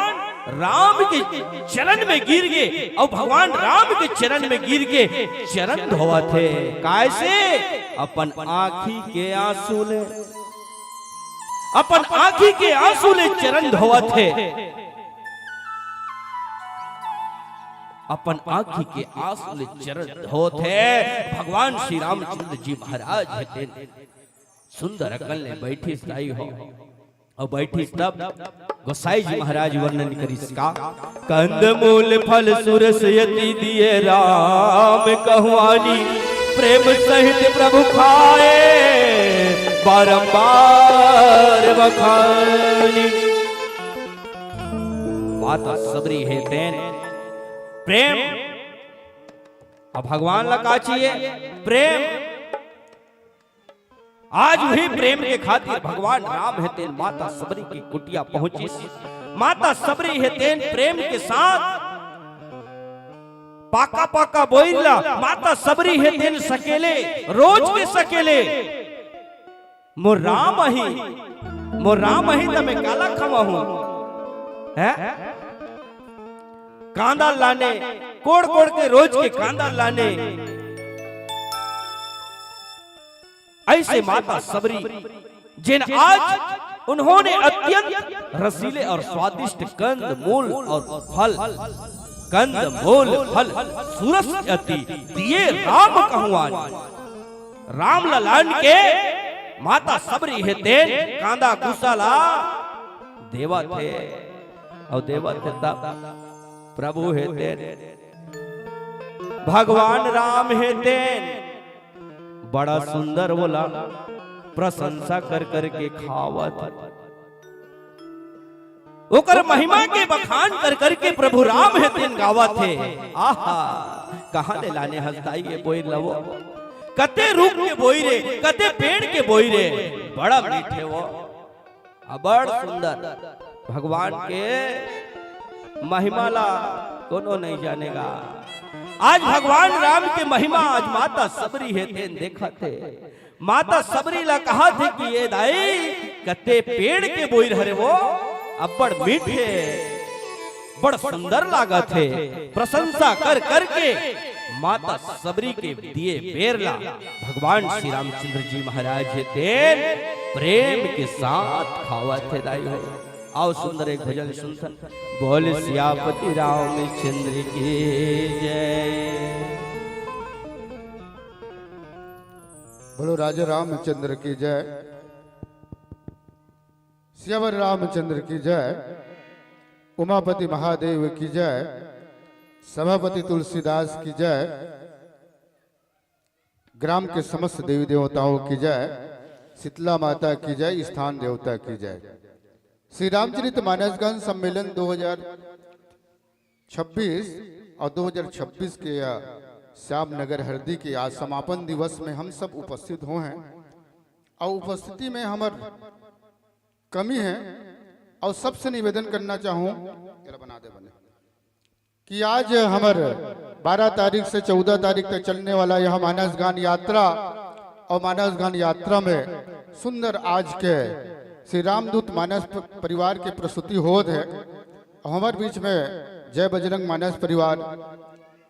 राम के चरण में गिर गे अउ भगवान राम के चरण में गिर के चरण धोवत हे। काय से? अपन आंखी के आंसू ले, अपन आंखी के आंसू ले चरण धोवत हे। अपन आंखी के आंसू ले चरण धोवत हे। भगवान श्री रामचंद्र जी महाराज हे तेन सुंदर अकन ले बैठिस दाई हो। अउ बैठिस तब गोसाई जी महाराज वर्णन करिस का, कंद मूल फल सुरस यति दिए राम कहवानी, प्रेम सहित प्रभु खाए बारंबार बखानी। माता सबरी हे तेन प्रेम। अब भगवान ला का चाहिए? प्रेम। आज वही प्रेम के खातिर भगवान राम हे तेन माता सबरी की कुटिया पहुंचिस। माता सबरी हे तेन प्रेम के साथ पाका पाका बोइर ला माता सबरी हे तेन सकेले, रोज के सकेले। मोर राम अही, मोर राम अही त मैं काला खवाहूं? हैं? कांदा लाने, कोड़ कोड़ के रोज के कांदा लाने। ऐसे माता सबरी, जेन आज उन्होंने अत्यंत रसीले और स्वादिष्ट कंद मूल और फल, कंद मूल फल सुरस यति दिए राम कहवानी। राम ला लान के माता सबरी हे तेन कांदा कुसा ला देवत हे, अउ देवत हे तब प्रभु हे तेन, भगवान राम हे तेन बड़ा सुंदर ओला प्रशंसा कर कर के खावत, ओकर महिमा के बखान कर कर के प्रभु राम हे तेन गावत हे। आहा, कहां ले लाने हस दाई ये बोइर लवो? कते रूख के बोइर हे, कते पेड़ के बोइर हे, बड़ा मीठे वो। अबड़ सुंदर भगवान के महिमा ला कोनो नहीं जानेगा। आज भगवान राम के महिमा आज माता सबरी हे तेन देखत हे। माता सबरी ला कहत हे कि ये दाई, कते पेड़ के बोइर हरे वो, अब्बड़ मीठे, बड़ सुंदर लागत हे। प्रशंसा कर करके माता सबरी के दिए बेर ला भगवान श्री रामचंद्र जी महाराज हे तेन प्रेम के साथ खावत हे दाई हो। आओ सुंदर एक भजन सुनथन। बोल सियापति रामचंद्र की जय। बोलो राजा रामचंद्र की जय, सियावर रामचंद्र की जय, उमापति महादेव की जय, सभापति तुलसीदास की जय, ग्राम के समस्त देवी देवताओं की जय, शीतला माता की जय, स्थान देवता की जय। श्री रामचरित मानस गान सम्मेलन दो हज़ार छब्बीस और दो हज़ार छब्बीस के यह श्याम नगर हरदी के आज समापन दिवस में हम सब उपस्थित हुए हैं और उपस्थिति में हमर कमी है और सबसे निवेदन करना चाहूँ, जरा बना दे बने, कि आज हमर बारह तारीख से चौदह तारीख तक चलने वाला यह मानस गान यात्रा और मानस गान यात्रा में सुंदर आज के श्री रामदूत मानस प-, परिवार के प्रस्तुति होत है। और हमारे बीच में जय बजरंग मानस परिवार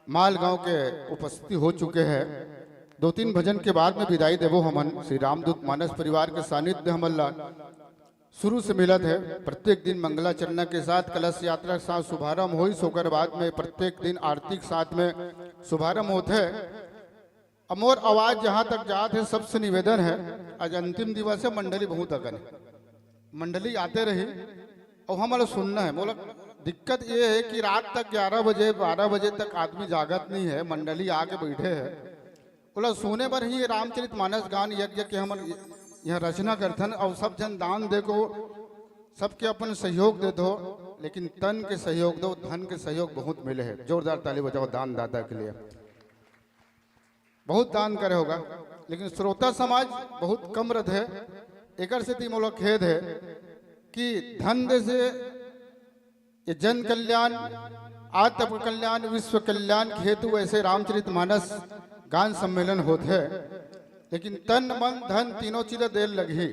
मालगांव के उपस्थिति हो चुके हैं। दो तीन भजन के बाद में विदाई देबो हमन। श्री रामदूत मानस परिवार के सानिध्य हमन ला शुरू से मिलत है। प्रत्येक दिन मंगलाचरणा के साथ, कलश यात्रा के साथ शुभारंभ होइस, ओकर बाद में प्रत्येक दिन आरती के साथ में शुभारंभ होत है। अब मोर आवाज जहाँ तक जात हे, सबसे निवेदन हे, आज अंतिम दिवस हे, मंडली बहुत अकन हे, मंडली आते रही, अउ हमला सुनना हे। मोला दिक्कत ये हे कि रात तक ग्यारह बजे, बारह बजे तक आदमी जागत नहीं हे, मंडली आके बैठे हे, ओला सुने बर ही रामचरित मानस गान यज्ञ के हमन यहाँ रचना करथन, अउ सब जन दान दे को, सबके अपन सहयोग दे दो, लेकिन तन के सहयोग दो, धन के सहयोग बहुत मिले हे। जोरदार ताली बजाओ दानदाता के लिए। बहुत दान करे होगा, लेकिन श्रोता समाज बहुत कम रथे। एकर सेती मोला खेद हे कि धन दे से ये जन कल्याण, आत्म कल्याण, विश्व कल्याण के हेतु ऐसे रामचरित मानस गान सम्मेलन होत हे, लेकिन तन, मन, धन तीनों चीज देर लगही,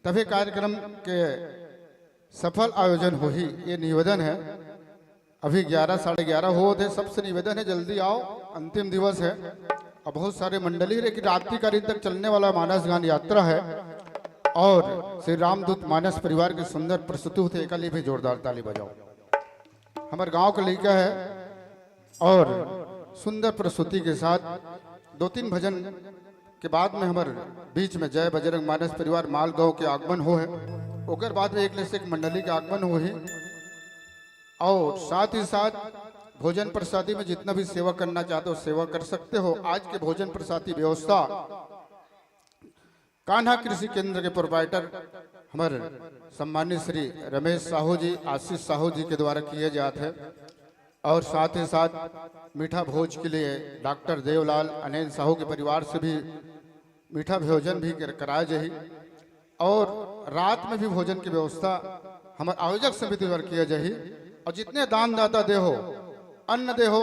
तभे कार्यक्रम के सफल आयोजन होही। ये निवेदन हे। अभी ग्यारह, साढ़े ग्यारह होत हे, सबसे निवेदन हे, जल्दी आओ, अंतिम दिवस हे। अब बहुत सारे मंडली हे, लेकिन रात्रिकालीन तक चलने वाला मानस गान यात्रा हे। और श्री रामदूत मानस परिवार के सुंदर प्रस्तुति होत हे, एकर लिए भी जोरदार ताली बजाओ। हमर गांव के लइका हे और सुंदर प्रस्तुति के साथ दो तीन भजन के बाद में हमर बीच में जय बजरंग मानस परिवार मालगांव के आगमन होहे, ओकर बाद में एक ले से एक मंडली के आगमन होही। और साथ ही साथ भोजन प्रसादी में जितना भी सेवा करना चाहते हो, सेवा कर सकते हो। आज के भोजन प्रसादी व्यवस्था कान्हा कृषि केंद्र के प्रोप्राइटर हमर सम्मानित श्री रमेश साहू जी, आशीष साहू जी के द्वारा किए जात हे। और साथ ही साथ मीठा भोज के लिए डॉक्टर देवलाल, अनिल साहू के परिवार से भी मीठा भोजन भी कर-, कराया जाही। और रात में भी भोजन की व्यवस्था हमर आयोजक समिति द्वारा किया जाही। और जितने दानदाता दे हो, अन्न दे हो,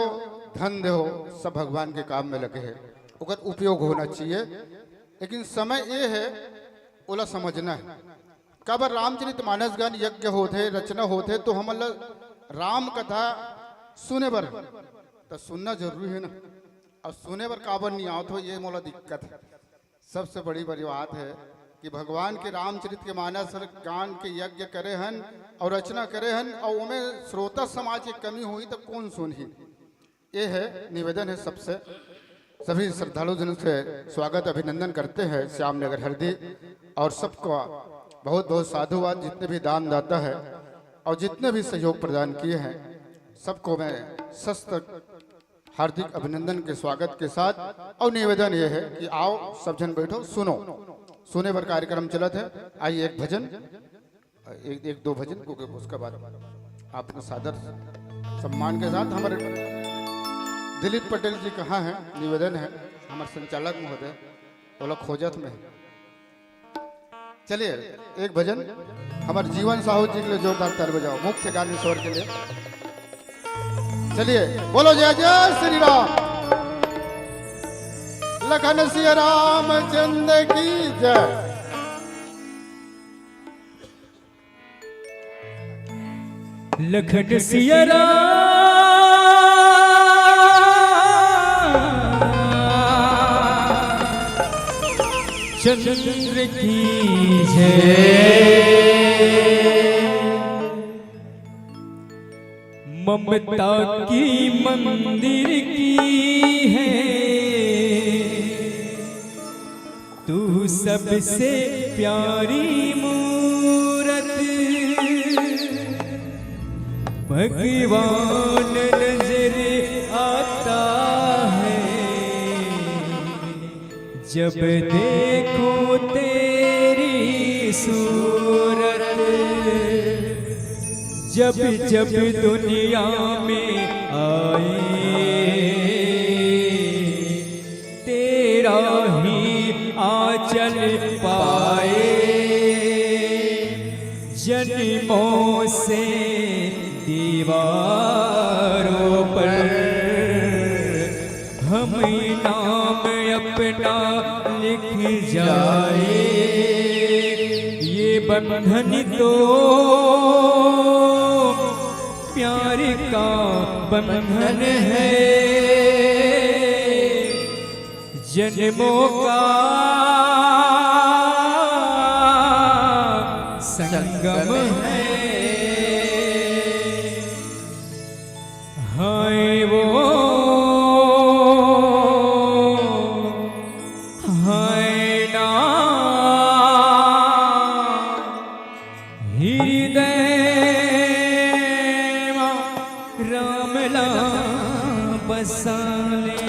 धन दे हो, सब भगवान के काम में लगे हे, ओकर उपयोग होना चाहिए। लेकिन समय ये हे, ओला समझना हे। काबर रामचरित मानस गान यज्ञ होथे, रचना होथे, तो हमन ला राम कथा सुने बर, त सुनना जरूरी हे ना। अउ सुने बर काबर नहीं आवत हो, ये मोला दिक्कत हे। सबसे बड़ी, बड़ी बात हे कि भगवान के रामचरित के मानस गान के यज्ञ करे हन अउ रचना करे हन, अउ ओमे श्रोता समाज के कमी होही, त कौन सुनही? ये हे निवेदन हे सबसे, सभी श्रद्धालु जनों से स्वागत, अभिनंदन करते हैं श्याम नगर हरदी, और सबको बहुत बहुत साधुवाद, जितने भी दानदाता है और जितने भी सहयोग प्रदान किए हैं, सबको मैं सस्त हार्दिक अभिनंदन के स्वागत के साथ। और निवेदन ये है कि आओ, सब जन बैठो, सुनो, सुने बर कार्यक्रम चलत है। आइए, एक भजन, एक, एक दो भजन को, उसके बाद आपको सादर सम्मान के साथ हमारे दिलीप पटेल जी कहाँ हैं, निवेदन है, हमारे संचालक महोदय, वो लोग खोजत में है। चलिए, एक भजन हमारे जीवन साहू जी के लिए जोरदार ताली बजाओ, मुख्य गानेश्वर के लिए। चलिए, बोलो जय जय श्री राम, लखन सिया रामचंद्र की जय। लखन सिया राम चंद्र की जय। ममता की मंदिर की है तू सबसे प्यारी मूरत। भगवान नजर आता है जब देखो तेरी सूरत। जब जब दुनिया में आए तेरा ही आंचल पाए। जन्मों से दीवारों पर हम नाम अपना लिख जाए। ये बंधन तो प्यार का बंधन है, जन्मों का संगम है। हाय वो हृदय मा राम ला बसा ले।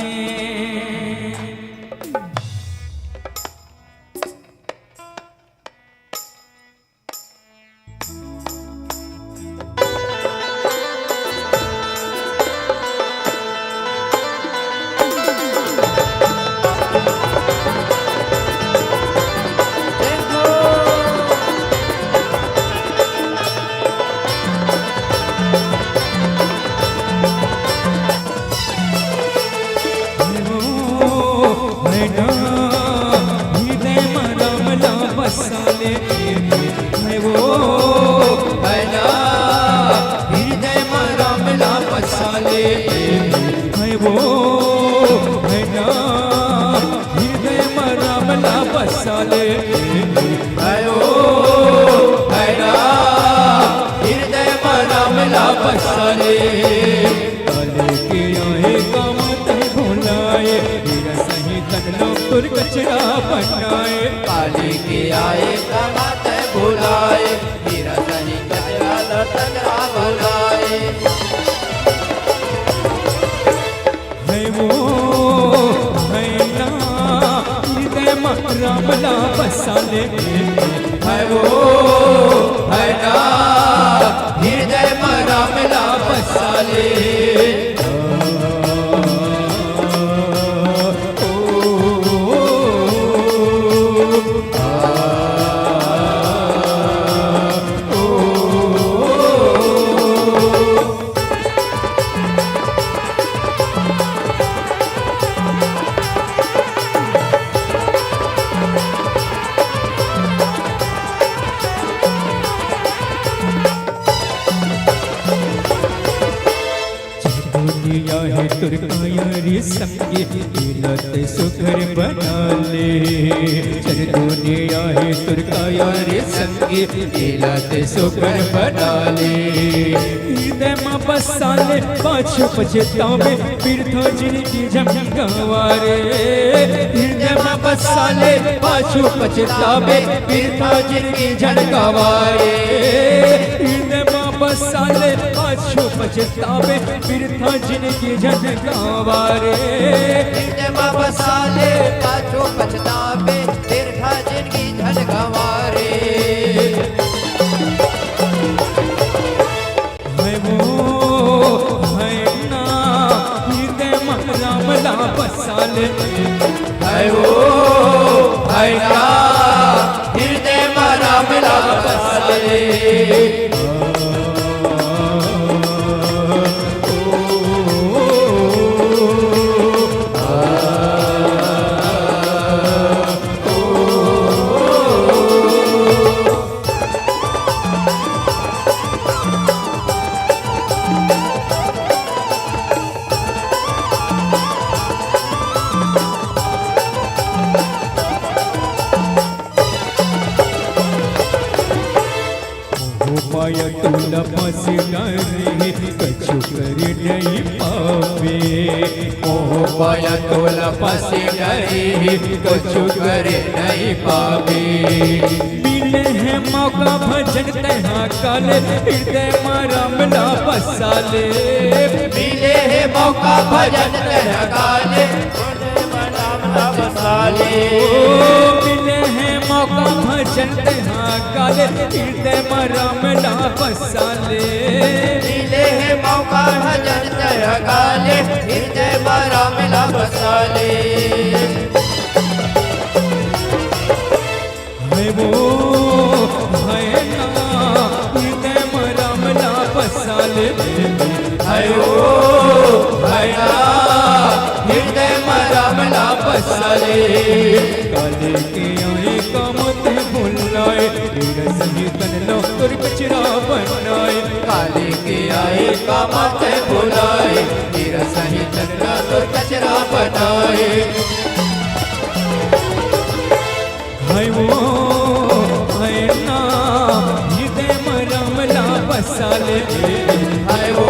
हृदय मा राम ला बसा ले। है वो, है ना, हृदय मा राम ला बसा ले। है वो, है ना, हृदय मा राम ला बसा ले। है वो, है ना, हृदय मा राम ला बसा ले। काले के आए काम तै भुलाए, हीरा सही तन लो तोर कचरा बनाए। काले के आए काम तै भुलाए, हीरा सही कचरा लो तोर कचरा बनाए। है वो, है ना, हृदय मा राम ला बसा ले। है वो, है ना, हृदय मा राम ला बसा ले। दुनिया है तोर काया रे संगी, इला तै सुघर बना ले। चल दुनिया है तोर काया रे संगी, इला तै सुघर बना ले। हृदय मा बसा ले, पाछू पछतावे, बिरथा जिनगी झन गंवारे। हृदय मा बसा ले, पाछू पछतावे, बिरथा जिनगी झन गंवारे। हृदय मा बसा ले, पाछू पछतावे, बिरथा जिनगी झन गंवारे। हृदय मा बसा ले, पाछू पछतावे, बिरथा जिनगी झन गंवारे। है वो, है ना, हृदय मा राम ला बसा ले। है वो, है ना, हृदय मा राम ला बसा ले। मोह माया तोला फंस डरे, कछु करे नहीं पावे। मोह माया तोला फंस डरे, कछु करे नहीं पावे। मिले हे मौका भजन तैहा काले, हृदय मा राम ला बसा ले। मिले हे मौका भजन तैहा काले, हृदय मा राम ला बसा ले। ओ, मिले हे मौका भजन तैहा काले, हृदय मा राम ला बसा ले। मिले हे मौका भजन तैहा काले, हृदय मा राम ला बसा ले। है वो, है ना, हृदय मा राम ला बसा ले। है वो, है ना, हृदय मा राम ला बसा ले। काले के आए काम तै भुलाए, हीरा सही तन लो तोर कचरा बनाए। काले के आए काम तै भुलाए, हीरा सही तन लो तोर कचरा बनाए। है वो, है ना, हृदय मा राम ला बसा ले। है वो,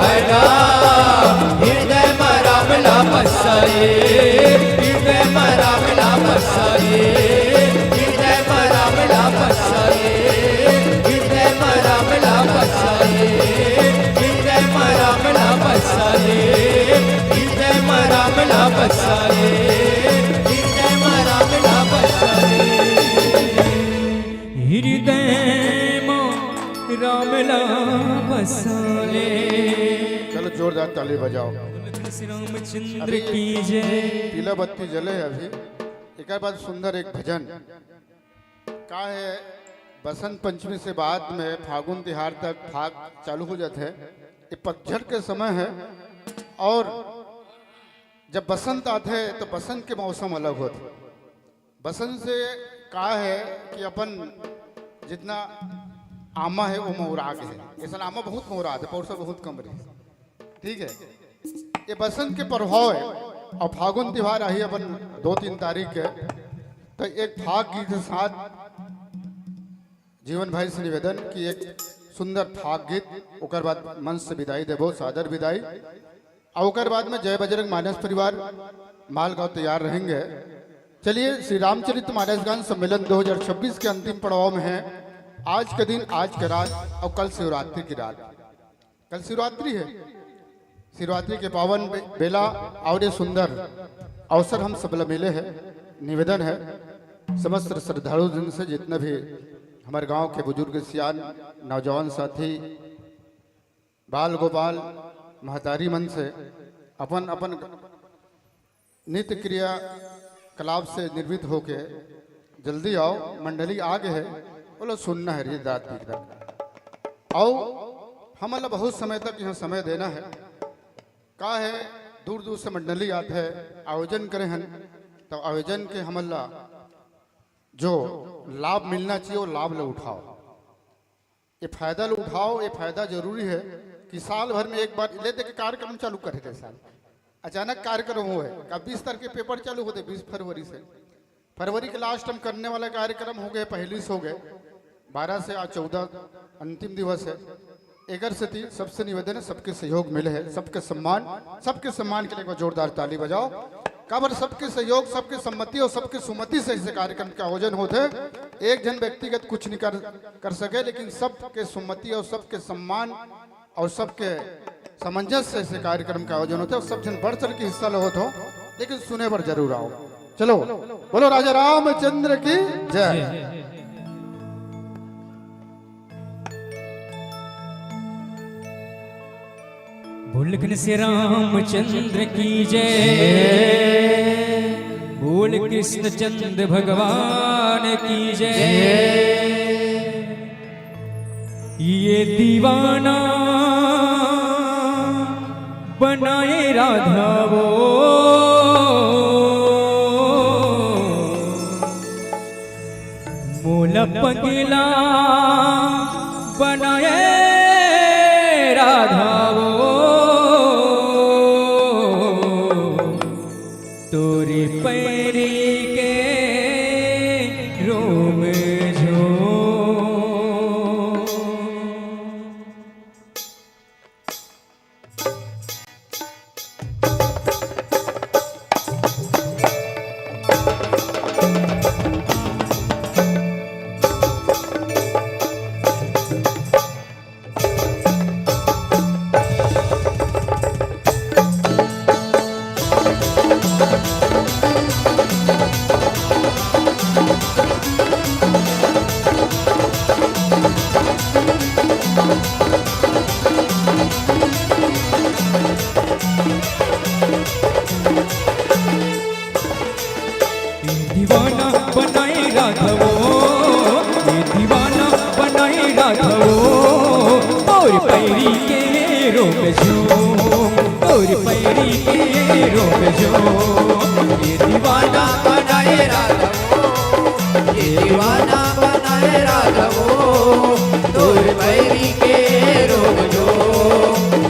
है ना, हृदय मा राम ला बसा ले। हृदय मा राम ला बसा ले। हृदय मा राम ला बसा ले। राम ला बसा ले। चलो, जोरदार ताली बजाओ। बोल कृष्ण रामचंद्र अभी की जय। पीला बत्ती जले है अभी। एक बाद सुंदर एक भजन का है, बसंत पंचमी से बाद में फागुन तिहार तक फाग चालू हो जाते हैं। ये पतझड़ के समय है और जब बसंत आते हैं तो बसंत के मौसम अलग होते। बसंत से का है कि अपन जितना आमा है वो मौरा गे है। अइसन आमा बहुत मौरा थे, पौरसा बहुत कम रही। ठीक है, ये बसंत के प्रभाव है। और फागुन तिहार आही अपन दो तीन तारीख के, तो एक फाग गीत के साथ जीवन भाई से निवेदन कि एक सुंदर फाग गीत, ओकर बाद मंच से विदाई देबो, सादर विदाई। और ओकर बाद में जय बजरंग मानस परिवार मालगांव तैयार रहेंगे। चलिए, श्री रामचरित मानस गान सम्मेलन दो हज़ार छब्बीस के अंतिम पड़ाव में है। आज के दिन, आज के रात और कल शिवरात्रि की रात। कल शिवरात्रि है। शिवरात्रि के पावन बे-, बेला और ये सुंदर अवसर हम सब ला मिले हैं। निवेदन है समस्त श्रद्धालु जन से, जितने भी हमारे गांव के बुजुर्ग, सियान, नौजवान साथी, बाल गोपाल, महतारी मन से अपन अपन नित्य क्रिया कलाप से निर्मित होके जल्दी आओ, मंडली आ गए है, बोलो सुनना है रे रात की तरफ। आओ, हमन ला बहुत समय तक यहाँ समय देना है। का है, दूर दूर से मंडली आत है, आयोजन करे हन, तो आयोजन के हमन ला जो लाभ मिलना चाहिए, वो लाभ ला उठाओ। ये फायदा ला उठाओ, ये फायदा जरूरी है कि साल भर में एक बार ले देके कार्यक्रम चालू करे थे साल। अचानक कार्यक्रम हुए, का बीस तारीख के पेपर चालू होते, बीस फरवरी से। फरवरी के लास्ट हम करने वाला कार्यक्रम हो गए, पहली से हो गए, बारह से आज चौदह अंतिम दिवस है। एकर सेती सबसे निवेदन है, सबके सहयोग मिले है, सबके सम्मान, सबके सम्मान के लिए एक बार जोरदार ताली बजाओ। काबर सबके सहयोग, सबके सम्मति और सबके सुमति से ऐसे कार्यक्रम के आयोजन होते हैं। एक जन व्यक्तिगत कुछ नहीं कर, कर सके, लेकिन सबके सुमति और सबके सम्मान और सबके सामंजस्य से कार्यक्रम का आयोजन होता है और सब जन बढ़ चढ़ के हिस्सा लेवत हो, लेकिन सुने बर जरूर आओ। चलो, बोलो राजा रामचंद्र की जय। बोल कृष्ण रामचंद्र की जय, बोल कृष्ण चंद्र भगवान की जय। ये दीवाना बनाए राधा वो, मोला पगला बनाए राधा वो, तोरी पैरी के रोम झो। ये दीवाना बनाए राधा वो, ये दीवाना बनाए राधा वो, तोर पैरी के रोम झो, तोर पैरी के रोम झो। ये दीवाना बनाए राधा वो, ये दीवाना बनाए राधा वो, तोर पैरी के रोम झो,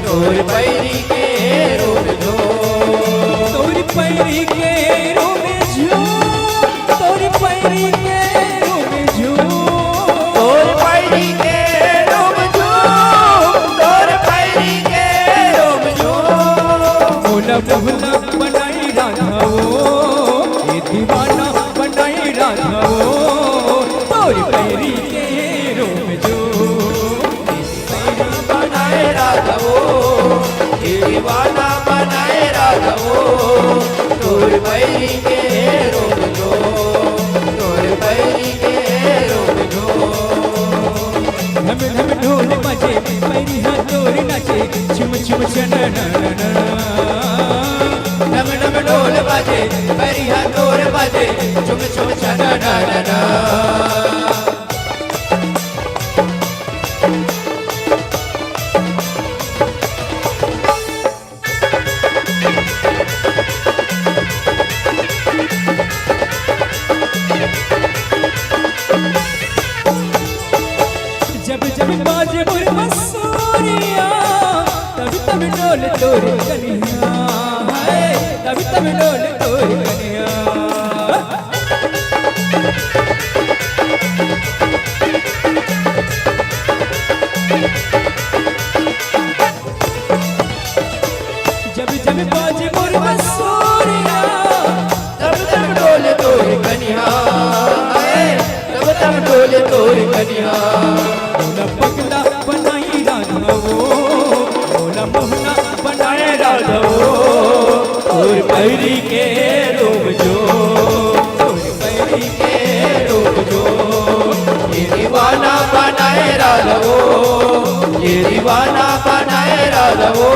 तोर पैरी के रोम झो। तोर पैरी के रोम झो, तोर पैरी के रोम झो। तोर पैरी के रोम झो, तोर पैरी के रोम झो। मोला मोहना बनाई राधा वो, ये दीवाना बनाई राधा वो, तोर पैरी के रोम झो। बनाए राधा वो, ये दीवाना बनाए राधा वो, तोर पैरी के रोम झो, तोर पैरी के रोम झो। ढम ढम ढोल बाजे, पैरी हा तोर नाचे, छुम छुम छनननन। ढम ढम ढोल बाजे, पैरी हा तोर बाजे, छुम छुम छनननन। जब जब बाजे मोर बंसुरिया, तब तब डोले तोर कनिहा, हाय, तब तब डोले तोर कनिहा। जब जब बाजे मोर बंसुरिया, तब तब डोले तोर कनिहा, हाय, तब तब डोले तोर कनिहा। मोला पगला बनाए राधा वो, मोला मोहना बनाए राधा वो, तोर पैरी के रूप जो, तोर पैरी के रूप जो, ये दीवाना बनाए राधा वो, ये दीवाना बनाए राधा वो,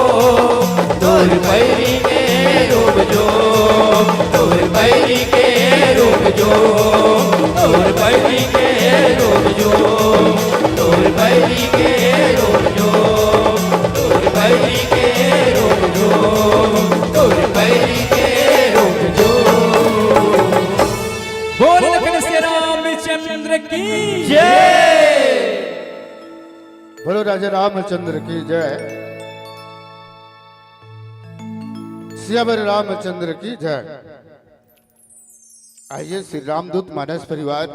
तोर पैरी के रूप जो, तोर पैरी के रूप जो, तोर पैरी के रूप जो, तोर पैरी के रूप जो, तोर पैरी के रूप जो, तोर पैरी के रूप जो। बोल लखन से रामचंद्र की जय। बोलो राजा रामचंद्र की जय। सियावर रामचंद्र की जय। आइए श्री रामदूत मानस परिवार